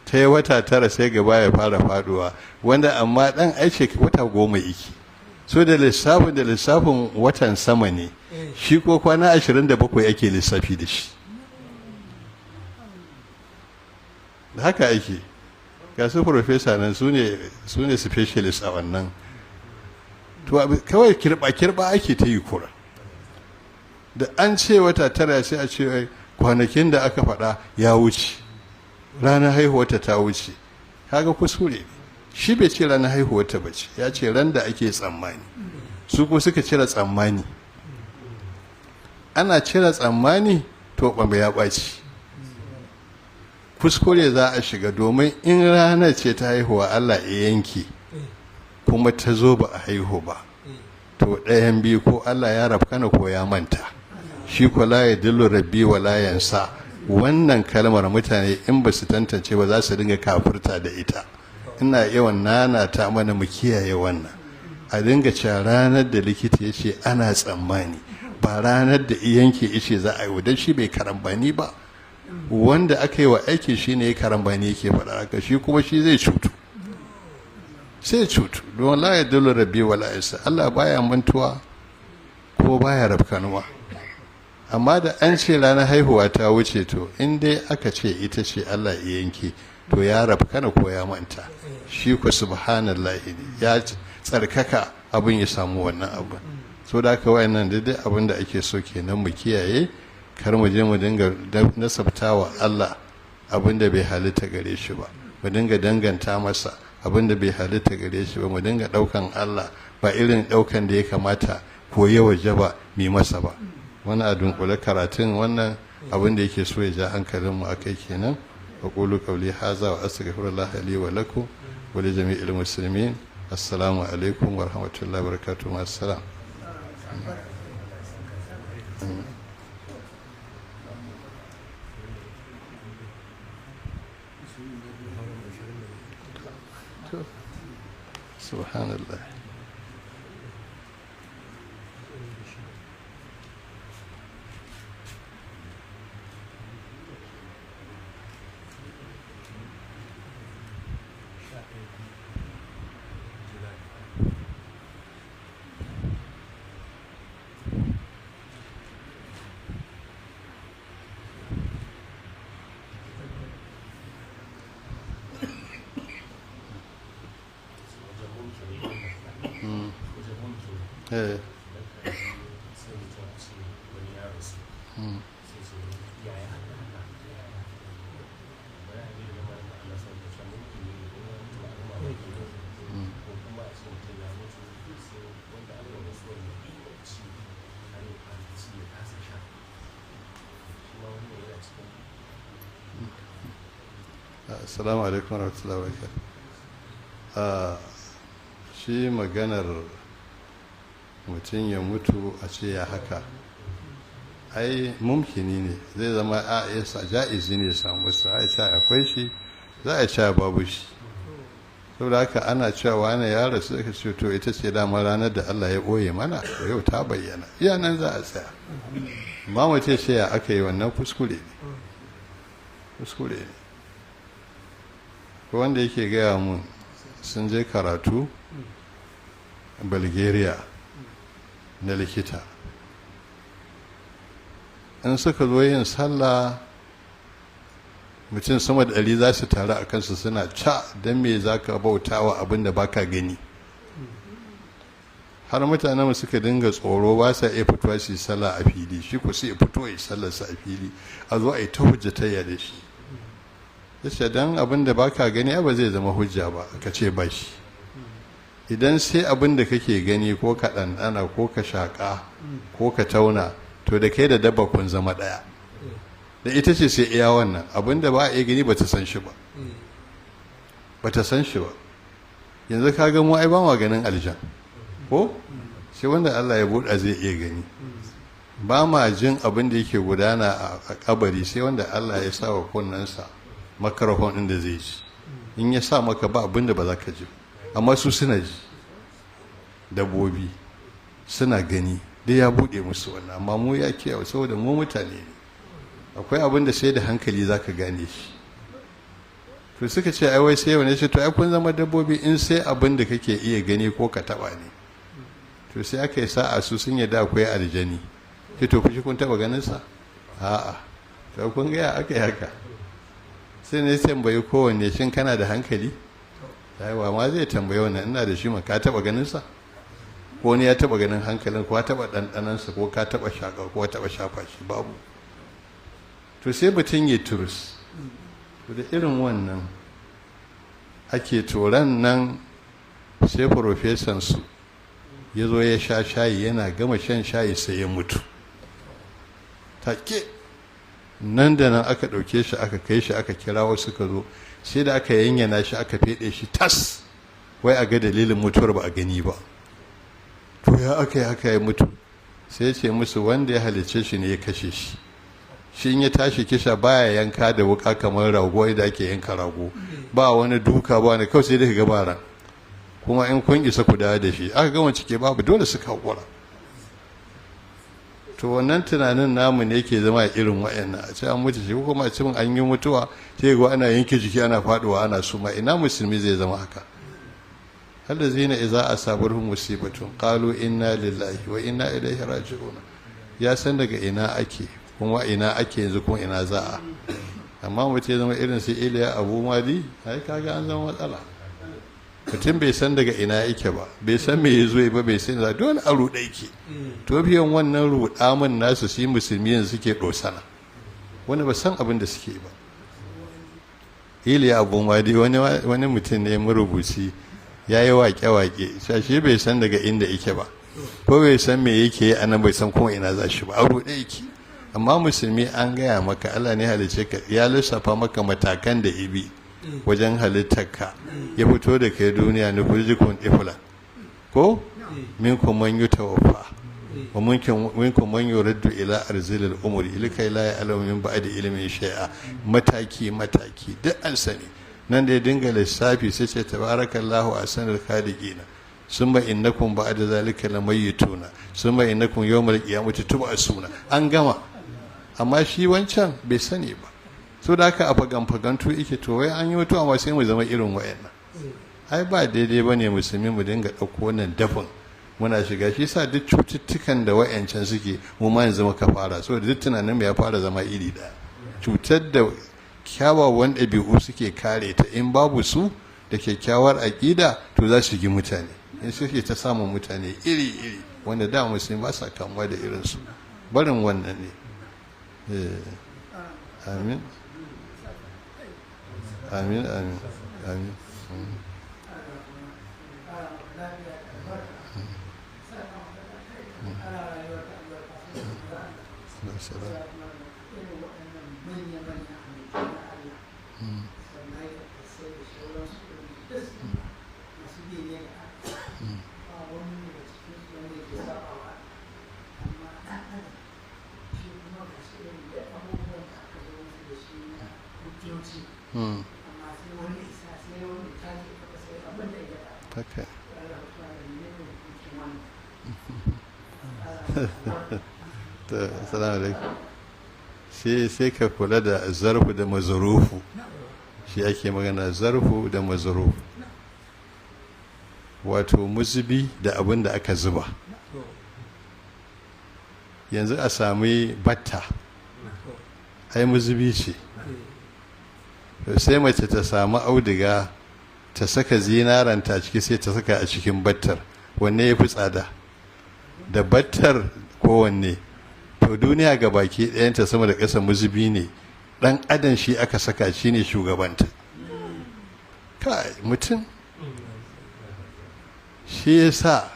ta yi wata 9, sai gaba ya fara faduwa, wanda amma dan aice wata 10 iki. So da lissafin watan sama ne. Shi ko kwana 27 ake lissafi da shi. Da haka ake. Ga su professor nan, su ne specialist a wannan. To, kawai kirba kirba ake ta yi kura. Da an ce wata 9, sai a ce kwanakin da aka faɗa ya wuce, ranar haihuwarta ta wuce. Kaga kuskure. Shi bai ce ranar haihuwarta ba ce, ya ce ran da ake tsammani. Su ko suka cire tsammani. Ana cire tsammani, to ɓamba ya ɓaci, kuskure za a shiga, domin in ranar ce ta haihuwa Allah ya yanke kuma ta zo ba a haihu ba, to ɗayan biyu: ko Allah ya rafkana ko ya manta. Shi ko la yadillu rabbi wa la yansa. Wannan kalmar mutane in ba su tantance ba za su dinga kafurta da ita. Ina yawan nana ta mana mu kiyaye wannan. A dinga cewa ranar da likita ya ce ana tsammani, ba ranar da yanke ice za a yi, don shi bai karambani ba. Wanda aka yi wa aiki shi ne ya karambani yake faɗa haka, shi kuma shi zai cutu, sai cutu, don la yadullu rabbi wa la yansa. Allah baya mantuwa ko baya rafkanuwa. Amma da an ce ranar haihuwa ta wuce, to in dai aka ce ita ce Allah ya yanke, to ya rafkana ko ya manta. Shi ko subhanallahi ne, ya tsarkaka abin ya samu wannan abin. So da haka wayannan daidai abin da ake so kenan mu kiyaye, kar mu je mu dinga nasabtawa Allah abin da bai halitta gare shi ba, mu dinga danganta masa abin da bai halitta gare shi ba, mu dinga daukan Allah ba irin daukan da ya kamata ko ya waje ba mi masa ba. Wani a dunkule karatun wannan abin da yake so ya ja hankalinmu a kai kenan. Aqulu qawli haza wa astaghfirullah li wa lakum wa li jami'il muslimin. Assalamu alaikum wa rahmatullahi wa barakatuh. Ma assalam. Subhanallah. Eh. Sai mutum a ce wani ya rasu, sai ce yaya haka haka? Bari a yi lamarin da Allah sai ta can mulki ne kuma mutum a mamaki ne, ko kuma a ce mutum ya mutu, sai wanda aka yi rasuwar ya ɗiba ci har ya kasa ci ya kasa sha, shi ma wannan yana cikin. Assalamu alaikum warahmatullahi wabarakatuh. Shi maganar mutum ya mutu a ce ya haka, ai mumkini ne, zai zama a yasa ja'izi ne samu sa a ce akwai shi, za a ce babu shi. Saboda haka ana cewa wani ya rasu, aka ce to ita ce dama ranar da Allah ya boye mana, to yau ta bayyana. Iya nan za a tsaya. Amma mutum ce ya aka yi, wannan kuskure ne, kuskure ne. Ko wanda yake gaya mun sun je karatu Bulgaria na likita, in suka zo yin sallah, mutum sama da 100 za su taru a kansu suna ca, don me za ka bauta wa abin da baka gani? Har mutanen suka dinga tsoro, ba sa iya fitowa su yi sallah a fili. Shi ko sai ya fito ya yi sallarsa a fili, a zo a yi ta hujjatayya da shi. Ya ce don abin da baka gani ba zai zama hujja ba ka ce ba shi. Idan sai abin da kake gani ko ka ɗanɗana ko ka shaƙa ko ka tauna, to da kai da dabba kun zama ɗaya. Da ita ce sai iya wannan abin da ba a iya gani, ba ta san shi ba, ba ta san shi ba. Yanzu ka ga mu ai ba ma ganin aljan, ko sai wanda Allah ya buɗa zai iya gani. Ba ma jin abin da yake gudana a kabari, sai wanda Allah ya sa wa kunnensa microphone ɗin da zai ji. In ya sa maka, ba abin da ba za ka ji. Amma su suna ji, dabbobi suna gani, dai ya buɗe musu wannan. Amma mu ya kiyaye, saboda mu mutane ne, akwai abin da sai da hankali za ka gane shi. To suka ce ai wai sai wani ce to ai kun zama dabbobi in sai abin da kake iya gani ko ka taba ne. To sai aka yi sa'a su sun yadda akwai aljani. Ki to kushi kun taba ganin sa? A'a. To kun ga ya aka yi haka? Sai ne tambayi kowanne, shin kana da hankali? Yawa ma zai tambayi wannan, ina da shi ma ka taba ganin sa? Ko wani ya taba ganin hankalin, ko ka taba ɗanɗanon sa, ko ka taba shaka, ko ka taba shafa shi? Babu. To sai mutum ya turus. To da irin wannan ake toran nan, sai farofesan su ya zo ya sha shayi, yana gama shan shayi sai ya mutu take. Nan da nan aka ɗauke shi, aka kai shi, aka kira wasu suka zo, sai da aka yanyana shi, aka feɗe shi tas, wai a ga dalilin mutuwar, ba a gani ba. To ya aka yi haka ya mutu? Sai ce musu wanda ya halicce shi ne ya kashe shi. Shi in ya tashi kisha baya yanka da wuka kamar rago da ake yanka rago, ba wani duka, ba wani, kawai sai dai ka ga. Kuma in kun isa ku dawo da shi. Aka gama cike, babu, dole suka haƙura. To wannan tunanin namu ne yake zama irin wa'annan, a ce an mutu shi, ko kuma a ce an yi mutuwa, sai ga ana yanke jiki, ana faduwa, ana suma. Ina musulmi zai zama haka? Allazina idza asabarhum musibatun qalu inna lillahi wa inna ilaihi raji'un. Ya san daga ina ake, kuma ina ake yanzu, kuma ina za a. Amma mutum ya zama irin su Iliya Abu Madi, ai kaga an zama matsala. Mutum bai san daga ina yake ba, bai san me ya zo ba, bai san za, dole a ruɗe yake. To biyan wannan ruɗamin nasu, su musulmi yanzu suke ɗosana wani ba san abin da suke ba. Iliya Abu Madi wani mutum ne marubuci, ya yi waƙe-waƙe. Shi bai san daga inda yake ba, ko bai san me yake yi anan, bai san kuma ina za shi ba, a ruɗe yake. Amma musulmi, an gaya maka Allah ne halice ka, ya lissafa maka matakan da ibi wajen halittarka, ya fito da kai duniya, nukhrijukum tifla, ko minkum man yutawaffa wa minkum man yuraddu ila arzilil umri likai la ya'lamu min ba'di ilmin shay'a. Mataki mataki duk an sani. Nan da ya dinga lissafi sai ce tabarakallahu ahsanul khaliqina, summa innakum ba'da zalika lamayituna, summa innakum yawmal qiyamati tub'asuna. An gama. Amma shi wancan bai sani ba, so da haka a fagan fagantu yake. To wai an yi mutuwa amma sai mu zama irin wayannan, ai ba daidai ba ne. Musulmi mu dinga ɗauko wannan dafin muna shiga shi sa duk cututtukan da wayancan suke, mu ma yanzu muka fara. So duk tunanin mu ya fara zama iri ɗaya. Cutar da kyawawan ɗabi'u suke kare ta, in babu su da kyakkyawar aƙida, to za su gi mutane in suke ta samun mutane iri-iri wanda da musulmi ba sa kamuwa da irinsu. Barin wannan ne. Amin, amin, amin, amin. Haka. To, assalamu alaikum. Sai ka kula da zarfu da mazarufu. Shi ake magana zarfu da mazarufu, wato muzubi da abin da aka zuba. Yanzu a sami batta, ai muzubi ce. Sai mace ta samu auduga, ta saka zinaranta a ciki, sai ta saka a cikin battar. Wanne ya fi tsada, da battar kowanne? To duniya ga baki ɗayanta, sama da ƙasa, muzubi ne. Ɗan adam shi aka saka, shi ne shugabanta. Kai mutum, shi ya sa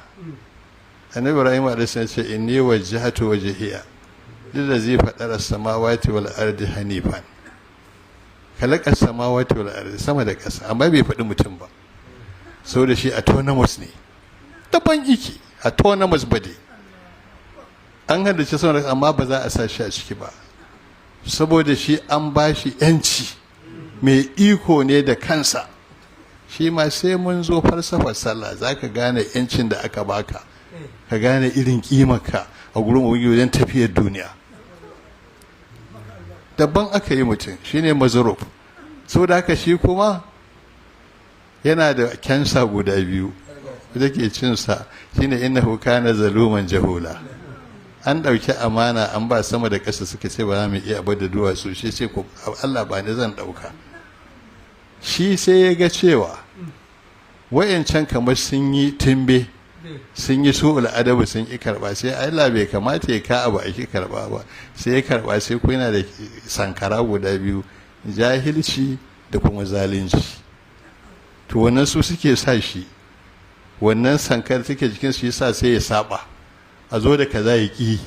Annabi Ibrahim alaihi ce inni wajjahtu wajhiya lillazi fatara samawati wal ardi hanifan. Khalaqa samawati wal ardi, sama da ƙasa, amma bai faɗi mutum ba, saboda shi autonomous ne, daban yake, autonomous body. An halicci sama da, amma ba za a sa shi a ciki ba, saboda shi an ba shi yanci, mai iko ne da kansa. Shi ma sai mun zo falsafar sallah za ka gane yancin da aka baka, ka gane irin kimarka a gurin Ubangiji wajen tafiyar duniya. Daban aka yi mutum, shine mazaruf. Saboda haka shi kuma yana da kyansa guda biyu da ke cinsa, shine innahu kana zaluman jahula. An ɗauki amana an ba sama da ƙasa, suka ce ba za mu iya abu da duwatsu. Shi ce ko Allah ba ni zan ɗauka. Shi sai ya ga cewa wayancan kamar sun yi tumbe, sun yi su'ul adabu, sun ƙi karɓa. Sai Allah bai kamata ya ka abu a ƙi karɓa ba, sai ya karɓa. Sai ku yana da sankara guda biyu, jahilci da kuma zalunci. To wannan su suke sa shi, wannan sankar take jikin su, yasa sai ya saba. A zo da kaza ya ƙi,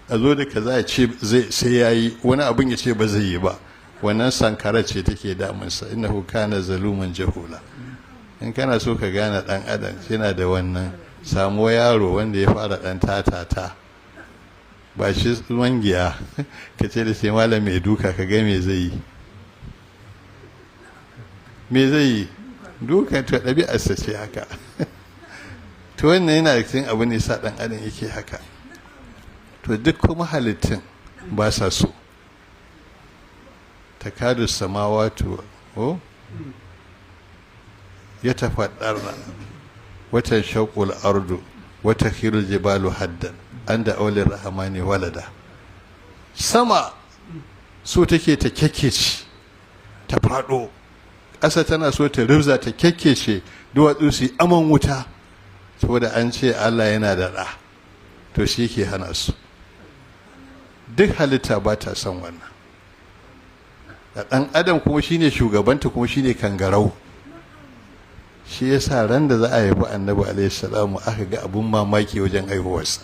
a zo da kaza ya ce zai, sai yayi wani abin ya ce ba zai yi ba. Wannan sankara ce take damunsa. Innahu kana zaluman jahula. In kana so ka gane dan adam yana da wannan, samu yaro wanda ya fara dan tatata, ba shi wangiya, ka ce da sai malam mai duka, ka ga me zai yi, me zai yi duka. To ɗabi'arsa ce haka. To wannan yana da cikin abin da yasa dan adam yake haka. To duk kuma halittun ba sa so. Takadu samawatu o ya tafaddarna, wata shaqul ardu, wata khirul jibalu haddan, an da aulin rahmani walada. Sama so take ta kyakkece ta fado, ƙasa tana so ta rubza ta kyakkece, duwatsu su yi aman wuta saboda an ce Allah yana da ɗa. To shi ke hana su. Duk halitta ba ta son wannan. Da ɗan adam kuma shine shugabanta, kuma shine kangarau. Shi yasa ran da za a haifi Annabi alaihi salamu, aka ga abun mamaki wajen haihuwarsa,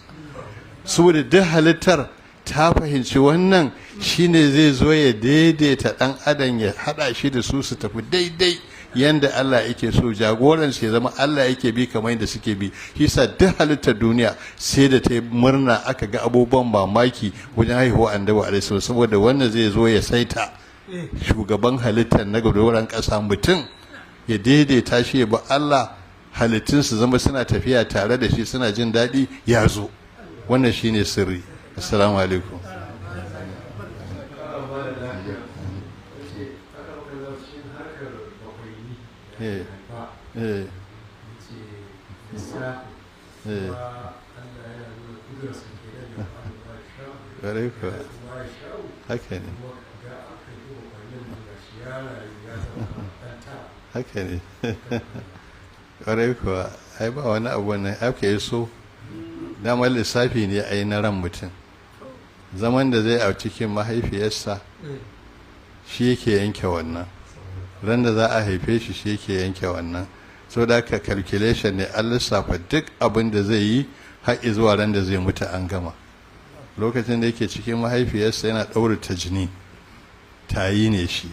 saboda duk halittar ta fahimci wannan shine zai zo ya daidaita ɗan adam, ya haɗa shi da su, su tafi daidai yanda Allah yake so. Jagoran ya zama Allah yake bi kamar yadda suke bi. Shi sa duk halittar duniya sai da ta yi murna, aka ga abubuwan mamaki wajen haihuwa Annabi alaihi salam, saboda wannan zai zo ya saita shugaban halittar na doron ƙasa, mutum, ya daidaita shi ya bi Allah, halittun su zama suna tafiya tare da shi, suna jin daɗi. Ya zo, wannan shine sirri. Assalamu alaikum. Ƙara ba da lafiya. Ce aka maka cikin harkar bakwaini da haifa, ce lissafi kuma Allah yana nuna kudurarsa kenan da ba ya sha Ƙwarai kuwa. kuma ya sha'u. Haka ne. Kuma ga aka yi bakwainin nan, ga shi ya rayu, ya zama ɗan tara. Haka ne, ƙwarai kuwa. Ai ba wani abu ne aka yi so, damar lissafi ne ai na ran mutum. Zaman da zai a cikin mahaifiyarsa shi yake yanke wannan. Ran da za a haife shi, shi yake yanke wannan. So da ka calculation ne, an lissafa duk abin da zai yi har zuwa ran da zai mutu, an gama. Lokacin da yake cikin mahaifiyarsa yana ɗaura ta jini, tayi ne shi.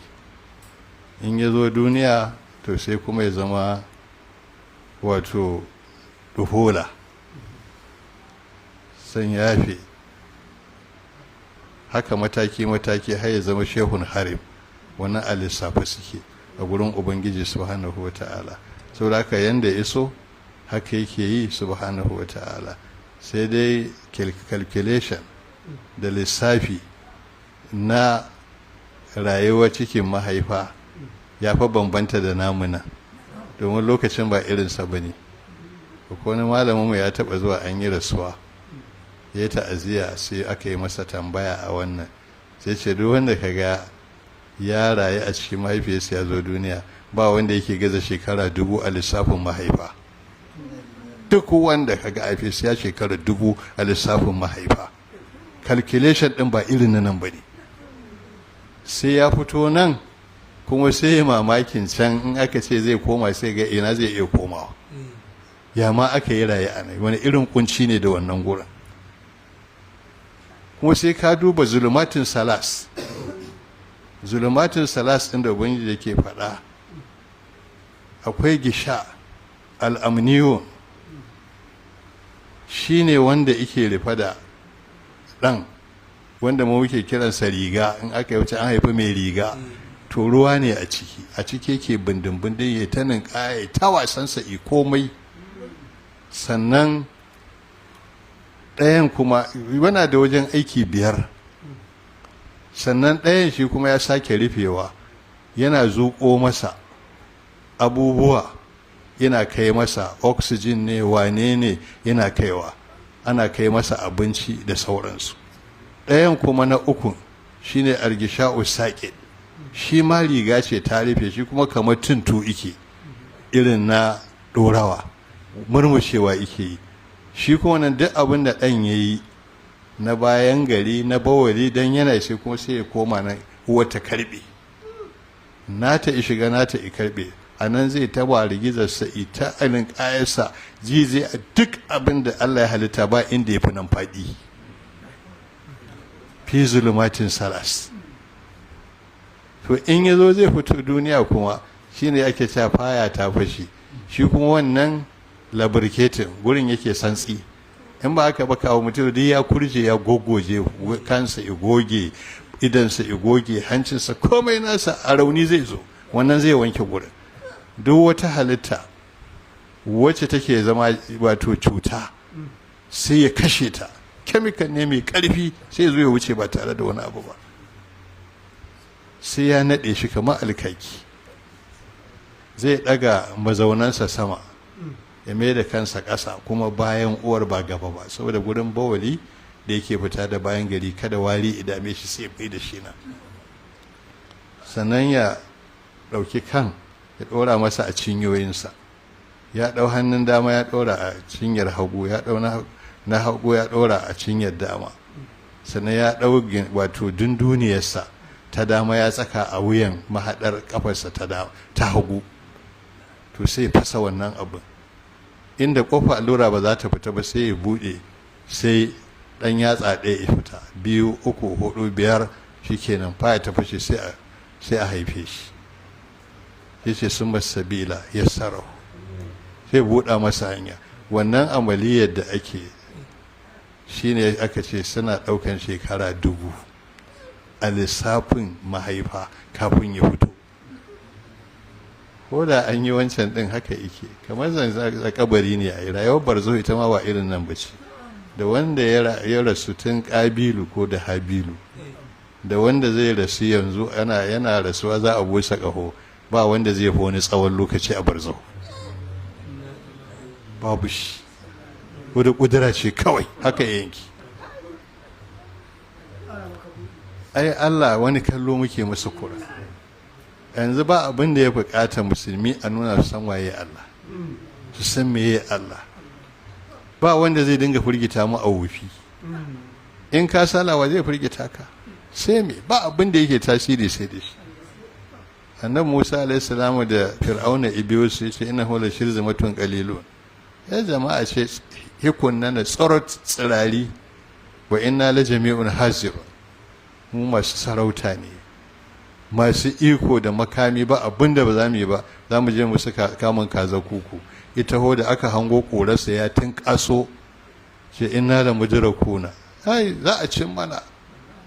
In ya zo duniya, to sai kuma ya zama wato duhola san yafe, haka mataki-mataki har ya zama shehun harim. Wannan a lissafa suke a gurin Ubangiji subhanahu wa ta'ala. Saboda haka yanda iso haka yake yi subhanahu wa ta'ala. Sai dai calculation da lissafi na rayuwa cikin mahaifa ya fa bambanta da namuna, domin lokacin ba irinsa ba ne. Wani malaminmu ya taɓa zuwa, an yi rasuwa, ya yi ta'aziyya, sai aka yi masa tambaya a wannan, sai ce duk wanda ka ga ya rayu a cikin mahaifiyarsa ya zo duniya, ba wanda yake gaza shekara 1000 a lissafin mahaifa. Duk wanda ka ga haife ya shekara 1000 a lissafin mahaifa. Calculation din ba irin na nan ba ne. Sai ya fito nan kuma sai ya mamakin can, in aka ce zai koma, sai ga ina zai iya komawa, ya ma aka yi raye a nan, wani irin kunci ne da wannan gurin. Kuma sai ka duba zulumatin salas, zulumatin salas ɗin da Ubangiji yake faɗa, akwai gisha al'amniyo, shi ne wanda yake rufe da ɗan, wanda mu muke kiransa riga. In aka yi wuce an haifi mai riga, to ruwa ne a ciki, a ciki yake bindin-bindin, ya ta ninkaya, ta wasansa, i komai. Sannan ɗayan kuma yana da wajen aiki biyar. Sannan ɗayan shi kuma ya sake rufewa, yana zuƙo masa abubuwa, yana kai masa oxygen ne, wane ne yana kaiwa. Ana kai masa abinci da sauransu. Ɗayan kuma na uku shine argisha'u saƙid, shi ma riga ce ta rufe shi, kuma kamar tuntu ike irin na ɗorawa, murmushewa ike yi. Shi kuma nan duk abin da ɗan ya yi na bayan gari, na bawali, don yana sai kuma sai ya koma nan, uwar ta karɓe nata, i shiga nata, i karɓe. A nan zai taba rigizarsa, ita ainihin ƙayarsa ji zai a duk abin da Allah ya halitta ba inda ya fi nan faɗi. Fi zulumatin salas. To in ya zo zai fito duniya kuma, shine ake cewa faya ta fashi. Shi kuma wannan lubricating gurin yake santsi. In ba haka ba, kawo mutum duk ya kurje, ya gogoje kansa, ya goge idansa, ya goge hancinsa, komai nasa a rauni zai zo. Wannan zai wanke gurin. Duk wata halitta wacce take zama wato cuta sai ya kashe ta. Chemical ne mai karfi, sai zo ya wuce ba tare da wani abu ba. Sai ya naɗe shi kamar alkaki, zai ɗaga mazaunansa sama, ya mai da kansa ƙasa, kuma bayan uwar ba gaba ba, saboda gurin bawali da yake fita da bayan gari, kada wari idame shi, sai bai da shi na. Sannan ya ɗauki kan ya ɗora masa a cinyoyinsa, ya ɗau hannun dama ya ɗora a cinyar hagu, ya ɗau na hagu ya ɗora a cinyar dama. Sannan ya ɗau wato dunduniyarsa ta dama ya tsaka a wuyan mahaɗar ƙafarsa ta hagu. To sai fasa wannan abin inda kofa allura ba za ta fita ba, sai ya buɗe, sai ɗan yatsa ɗaya ya fita, biyu, uku, hudu, biyar, shikenan, faya ta fashe, sai a haife shi. Yace sun sabila ya sarrafa, sai buɗa masa hanya. Wannan amaliyar da ake shine aka ce suna ɗaukan shekara 1000 a lissafin mahaifa kafin ya fito. Ko da an yi wancan ɗin, haka yake, kamar zan kabari ne. A yi rayuwar barzo ita ma ba irin nan ba ce. Da wanda ya rasu tun ƙabilu ko da habilu, da wanda zai rasu yanzu, yana rasuwa za a busa ƙaho, ba wanda zai fi wani tsawon lokaci a barzo, babu shi. Wadda ƙudura ce kawai haka yanki. Ai Allah wani kallo muke masa kura. Yanzu ba abin da ya buƙata musulmi a nuna su san waye Allah, su san meye Allah. Ba wanda zai dinga firgita mu a wufi. In ka salawa zai firgita ka sai me? Ba abin da yake tasiri sai da shi. Annabi Musa alayhi salamu da Fir'auna ibiyo su ce inna huwa shirzimatun qalilun, ya jama'a ce hikun na tsorot tsirari, wa inna la jami'un hazir, mu masu sarauta ne, masu iko da makami, ba abin da ba za mu yi ba, za mu je mu suka kamun kaza kuku. Ita ho da aka hango korarsa ya tinkaso, ce inna la mudrakuna, ai za a cin mana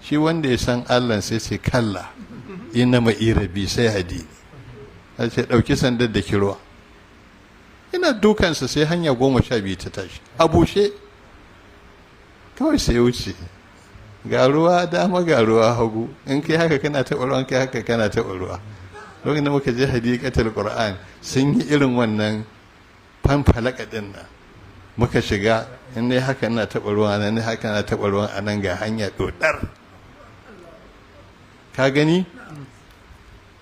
shi. Wanda ya san Allah sai ce kalla inna ma'irabi sai hadini. Sai ce dauki sandar da kirwa, ina dukansa sai hanya 12 ta tashi a bushe kawai, sai wuce. Ga ruwa dama, ga ruwa hagu, in kai haka kana taɓa ruwa, kai haka kana taɓa ruwa. Lokacin da muka je hadiqatul Qur'an, sun yi irin wannan fanfalaka din nan, muka shiga, in ne haka ina taɓa ruwa nan, ne haka ina taɓa ruwa a nan, ga hanya dodar. Ka gani,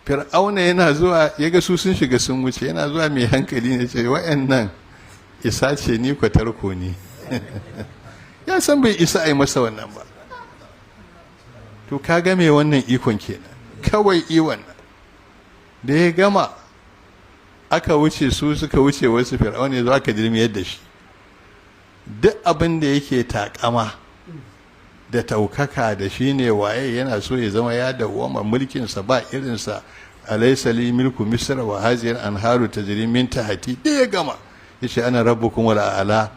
Fir'auna yana zuwa ya ga su sun shiga sun wuce, yana zuwa, mai hankali ne, ce wa'annan isa ce, ni kwatarko ne. Ya san bai isa a yi masa wannan ba. To ka ga mai wannan ikon kenan kawai i wannan. Da ya gama aka wuce, su suka wuce wasu, Fir'auna ya zo aka dirmiyar da shi. Duk abin da yake takama da taukaka da shi ne waye, yana so ya zama ya dawwama mulkinsa ba irinsa, alaysa li milku misra wa hazihi anharu tajri min tahti, da ya gama yace ana rabbukum wal a'la.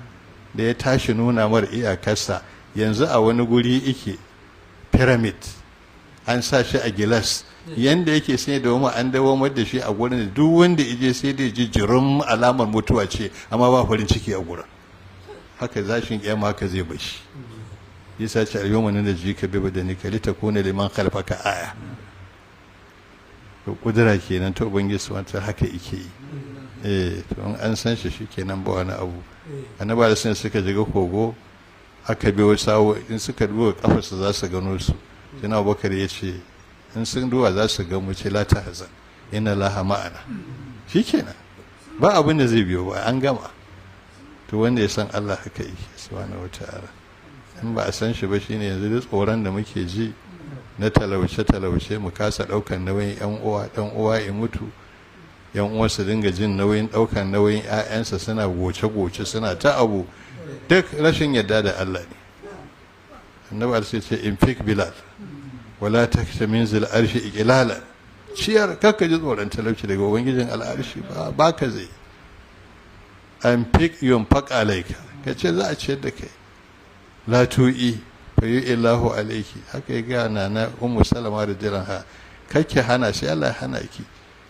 Da ya tashi nuna mar iyakarsa, yanzu a wani guri yake pyramid, an sa shi a gilas yanda yake, sai da wama an dawamar da shi a gurin. Duk wanda ije sai da ji jirin alamar mutuwa ce, amma ba farin ciki a gurin. Haka zashin kiyama haka zai bashi. Yasa ce al-yawma nunajjika bi badanika litakuna liman khalfaka aya. To kudura kenan ta Ubangiji subhanahu, haka yake yi. Eh, to in an san shi shikenan, ba wani abu. Annabi da sun suka shiga kogo. Aka biyo sawo, in suka duba kafarsu za su gano su. Jina Abubakar ya ce in sun duba za su ga mu, ce la ta hazan inna laha ma'ana. Shikenan, ba abin da zai biyo ba, an gama. To wanda ya san Allah haka yake subhanahu wata'ala. In ba a san shi ba, shine yanzu duk tsoron da muke ji na talauce talauce, mu kasa daukan nauyin yan uwa, dan uwa ya mutu, yan uwa su dinga jin nauyin daukan nauyin ƴaƴansa, suna goce goce, suna ta abu, duk rashin yadda da Allah ne. Annabi sai ce in fik bilal wala taksha min zil arshi iqlala, ciyar, kakka ji tsoron talauci daga ubangijin al'arshi, ba ka zai an fik yunfaq alayka, ka ce za a ciyar da kai. La tu'i fa yu'illahu alayki, haka ya ga nana Ummu Salama da jiran ha, kake hana sai Allah ya hana ki.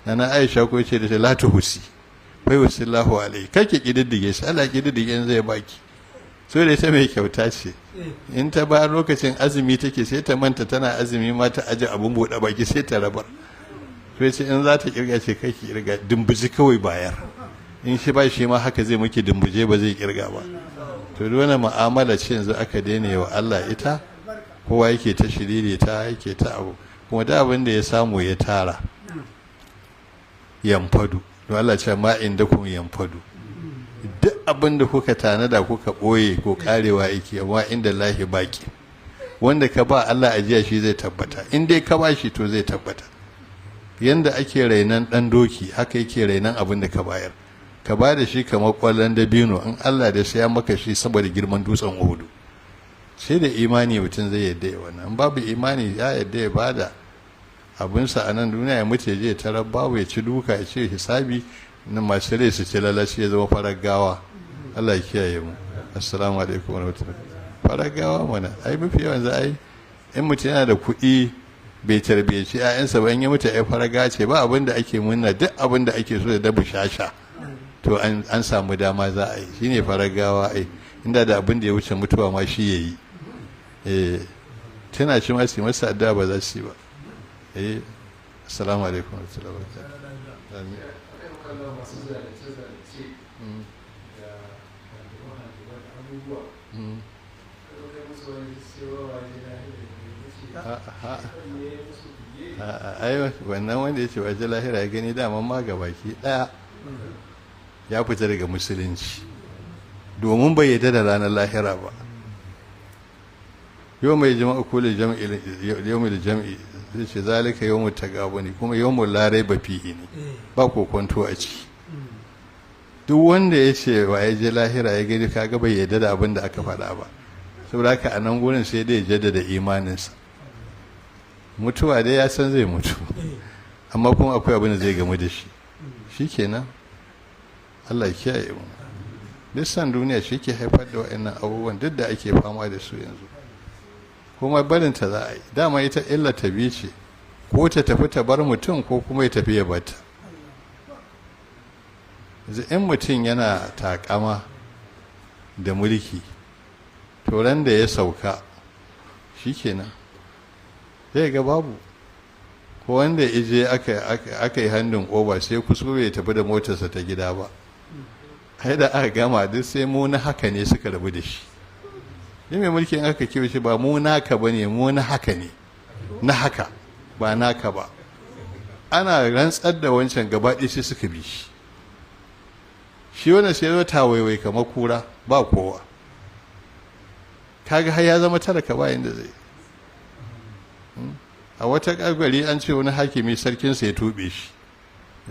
Nana Aisha ko ce da ta la tuhusi fa yusillahu alayki, kake kididdige sai Allah kididdige in zai baki. So da ita mai kyauta ce, in ta ba lokacin azumi take sai ta manta tana azumi ma, ta aje abun buɗe baki sai ta rabar. Sai ce in za ta kirga, ce kai ki kirga, dumbuji kawai bayar. In shi ba shi ma haka zai muke dumbuje, ba zai kirga ba. To duk wannan mu'amala ce yanzu aka daina wa Allah ita, kowa yake ta shiriri ta yake ta abu, kuma da abin da ya samu ya tara yamfadu. Don Allah ce ma inda kun yamfadu, duk abin da kuka tanada kuka ɓoye ko karewa yake, amma inda lahi baki. Wanda ka ba Allah ajiya shi zai tabbata, in dai ka ba shi to zai tabbata. Yanda ake rainan dan doki haka yake rainan abin da ka bayar. Ka ba da shi kamar kwallon dabino, in Allah da sai ya maka shi saboda girman dutsen Uhudu. Sai da imani mutum zai yadda ya wannan. In babu imani, ya yadda ya bada abinsa a nan duniya ya mutu ya je tarar babu, ya ci duka, ya ce hisabi na masu rai su ci lalace, ya zama farar gawa. Allah ya kiyaye mu. Assalamu alaikum warahmatullahi. Farar gawa mana ai mafi yawan za ai in mutum yana da kuɗi bai tarbiyyaci 'ya'yansa ba, in ya mutu ai farar gawa ce. Ba abin da ake munna, duk abin da ake so da dabu shasha, to an samu dama za a yi shine farar gawa. Ai inda da abin da ya wuce mutuwa ma shi yayi, eh tana shi ma su masa addu'a ba za su yi ba. Eh, assalamu alaikum warahmatullahi wabarakatuh. Amin. Masu zalunce-zalunce da handuma-handuma da abubuwa, kai musu wani cewa waje na Ai wannan wanda ya ce waje lahira ya gani, dama ma ga baki daya ya fita daga musulunci, domin bai yadda da ranar lahira ba. Yau mai jama'a kula jam'i, yau mai jam'i zai ce zalika yau mu tagabuni, kuma yau mu larai ba fihi ne, ba kokonto a ciki. Duk wanda ya ce wa ya je lahira ya gani, kaga bai yadda da abin da aka faɗa ba. Saboda haka a nan gurin sai dai jaddada imaninsa. Mutuwa dai ya san zai mutu, amma kuma akwai abin da zai gamu da shi. Shikenan, Allah ya kiyaye mu. Duk san duniya shi ke haifar da wa'annan abubuwan duk da ake fama da su yanzu. Kuma barinta za a yi, dama ita illa ta bi ce, ko ta tafi ta bar mutum, ko kuma ya tafi ya bata. Yanzu in mutum yana takama da mulki, to ran da ya sauka shikenan zai ga babu. Ko wanda ije aka yi handin oba, sai kuskure ya tafi da motarsa ta gida ba, ai da aka gama duk sai mu na haka ne suka rabu da shi. Ni mai mulkin aka kiwo shi ba mu naka ba ne, mu na haka ne, na haka ba naka ba. Ana rantsar da wancan gaba ɗaya sai suka bi shi. Shi wannan sai zo tawaiwai kamar kura ba kowa. Kaga har ya zama talaka ba inda zai. A wata kagwari an ce wani hakimi sarkinsa ya tuɓe shi,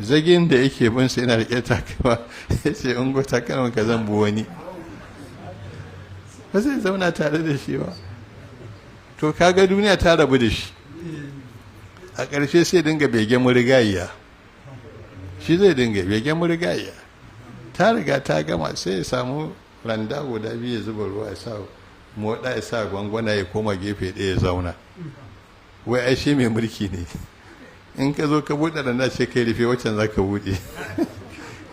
zagin da yake bin sa yana rike takalma, ya ce in go takalman ka zan bu wani, ba zai zauna tare da shi ba. To kaga duniya ta rabu da shi. A ƙarshe sai dinga begen murigayiya, shi zai dinga begen murigayiya. Ta riga ta gama, sai ya samu randa guda biyu ya zuba ruwa, ya sa moɗa, ya sa gwangwana, ya koma gefe ɗaya ya zauna. Wai ai shi mai mulki ne. In ka zo ka buɗe randa, ce kai rufe waccan za ka buɗe.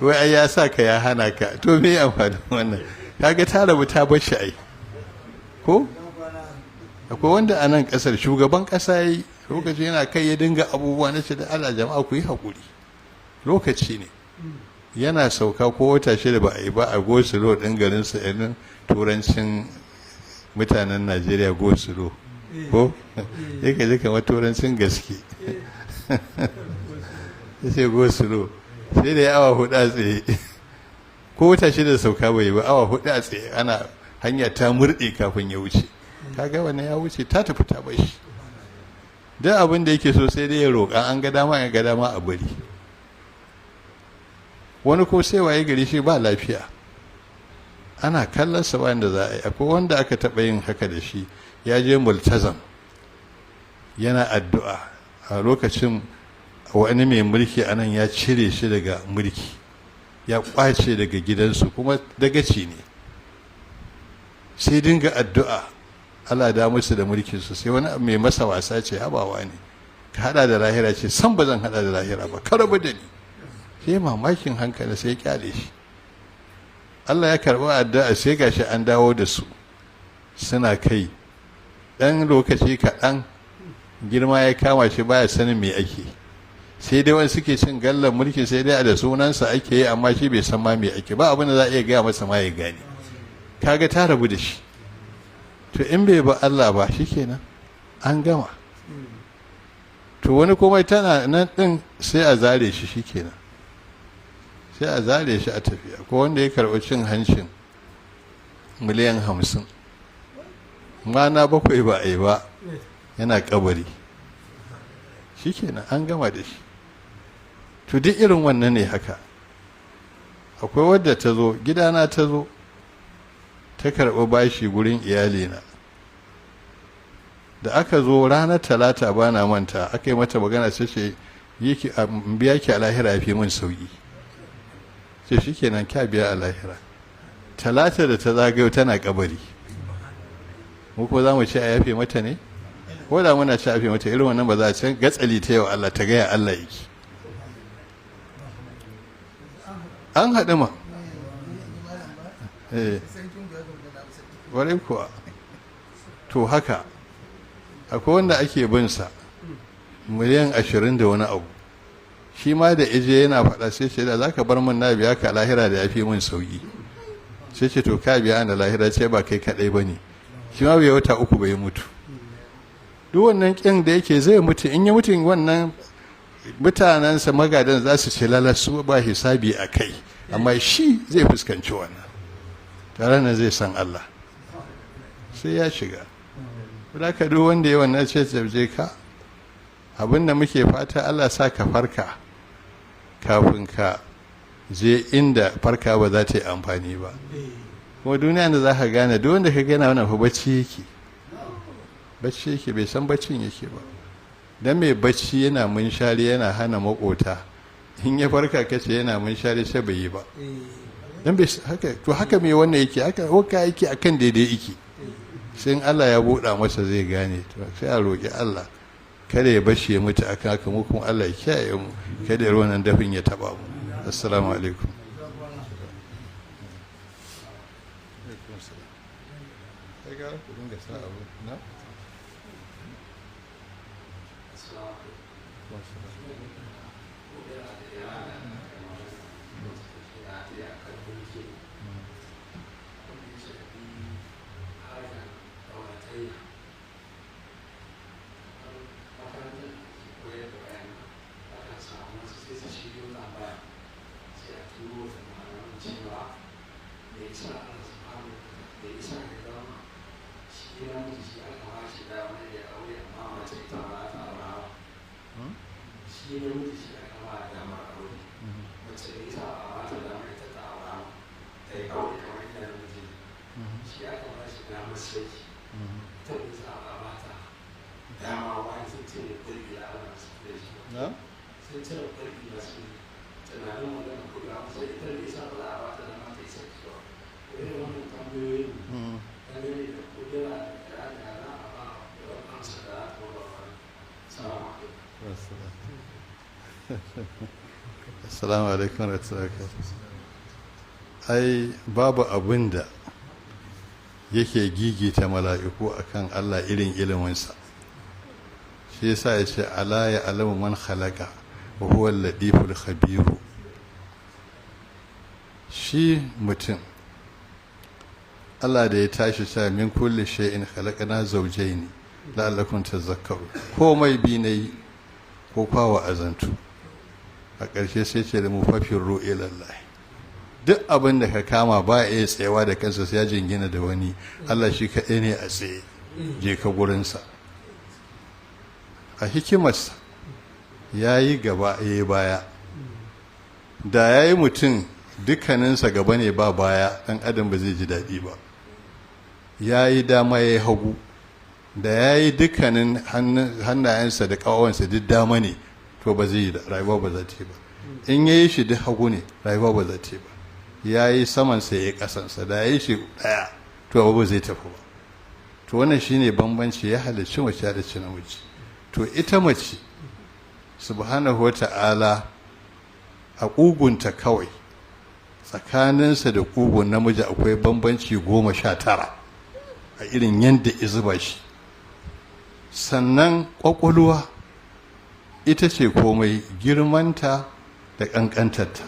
Wai ai ya sa ka ya hana ka. To me amfanin wannan? Kaga ta rabu ta bar shi ai. Ko akwai wanda a nan ƙasar shugaban ƙasa yi lokaci yana kai ya dinga abubuwa na ce da Allah jama'a ku yi haƙuri, lokaci ne. Yana sauka ko wata shida ba a yi ba, a gosulo ɗin garin sa irin turancin mutanen Najeriya go slow ko ya ka ji kamar turancin gaske. Ya ce go slow, sai da ya awa 4 a tsaye, ko wata 6 sauka bai ba, awa 4 a tsaye ana hanya ta murɗe kafin ya wuce. Kaga wannan ya wuce, ta tafi ta bar shi. Duk abin da yake so sai dai ya roƙa, an ga dama ya ga dama a bari. Wani ko sai waye gari shi ba lafiya, ana kallon sa bayan da za a yi. Akwai wanda aka taɓa yin haka da shi, ya je multazam yana addu'a a lokacin wani mai mulki anan ya cire shi daga mulki, ya kwace daga gidansu, kuma dagaci ne. Sai dinga addu'a Allah da musu da mulkinsu. Sai wani mai masa wasa ce, habawa ne ka hada da lahira? Ce san ba zan hada da lahira ba, ka rabu da ni. Sai mamakin hankali, sai ya kyale shi. Allah ya karɓi addu'a, sai gashi an dawo da su suna kai. Ɗan lokaci kaɗan girma ya kama shi, baya sanin me ake. Sai dai wani suke cin gallan mulki, sai dai a da sunansa ake yi, amma shi bai san ma me ake ba, abin da za a iya gaya masa ma ya gane. Kaga ta rabu da shi. To in bai ba Allah ba, shikenan an gama. To wani kuma tana nan din sai a zare shi, shikenan sai a zare shi a tafiya. Ko wanda ya karɓi cin hancin miliyan 50, mana 7 ba a yi ba yana kabari, shikenan an gama da shi. To duk irin wannan ne haka. Akwai wadda ta zo gidana, ta zo ta karɓi bashi gurin iyalina. Da aka zo ranar Talata, ba na manta, aka yi mata magana, sai ce biya ki a lahira ya fi min sauki. Sai shikenan, kya biya a lahira. Talata da ta zagayo tana kabari. Mu ko za mu ce a yafe mata ne? Ko da muna ce a yafe mata, irin wannan ba za a can gatsali ta yau Allah ta gaya Allah yake an haɗu ma. Eh, warai kuwa. To haka akwai wanda ake bin sa miliyan 20 da wani abu, shi ma da ije yana faɗa, sai ce da za ka bar min na biya ka lahira da ya fi min sauki. Sai ce to ka biya da lahira, ce ba kai kaɗai ba ne. Shi ma bai wata 3 bai mutu. Duk wannan ƙin da yake zai mutu, in ya mutu wannan mutanensa magadan za su ce lalasu ba hisabi a kai, amma shi zai fuskanci wannan tare nan zai san Allah sai ya shiga. Ka duk wanda ya wannan ce je ka, abinda muke fata Allah sa ka farka kafin ka je inda farka ba za ta yi amfani ba. Kuma duniya da za ka gane duk wanda ka gana wannan fa bacci yake, bacci yake, bai san baccin yake ba. Dan mai bacci yana munshari yana hana makota, in ya farka kace yana munshari sai bai yi ba. Dan bai haka. To haka mai wannan yake, haka waka yake akan daidai yake, sai in Allah ya buɗa masa zai gane. To sai a roƙi Allah kada ya bashi ya mutu akan haka, mu kuma Allah ya kiyaye mu kada ya wannan dafin ya taba mu. Assalamu alaikum. Assalamu alaikum warahmatullahi. Ai babu abin da yake gigita mala'iku akan Allah irin iliminsa. Shi yasa ya ce ala ya alamu man khalaqa wa huwa al-latiful khabir. Shi mutum Allah da ya tashi sa min kulli shay'in khalaqna zawjayn la'allakum tadhakkarun. Komai bi nayi ko kwawa azantu. A ƙarshe sai ce da mu fafirru ilallahi. Duk abin da ka kama ba ya iya tsayawa da kansa sai ya jingina da wani. Allah shi kaɗai ne a tsaye, je ka gurinsa. A hikimarsa ya yi gaba ya yi baya. Da ya yi mutum dukkaninsa gaba ne ba baya, ɗan adam ba zai ji daɗi ba. Ya yi dama ya yi hagu. Da ya yi dukkanin hannayensa da ƙawansa duk dama ne, to ba zai yi rayuwa ba za ta yi ba. In ya yi shi duk hagu ne, rayuwa ba za ta yi ba. Ya yi samansa ya yi ƙasansa, da ya yi shi ɗaya to ba zai tafi ba. To wannan shine bambanci, ya halicci mace ya halicci namiji. To ita mace subhanahu wa ta'ala a ƙugunta kawai, tsakaninsa da ƙugun namiji akwai bambanci 19 a irin yadda izuba shi. Sannan ƙwaƙwalwa ita ce komai girmanta da ƙanƙantarta.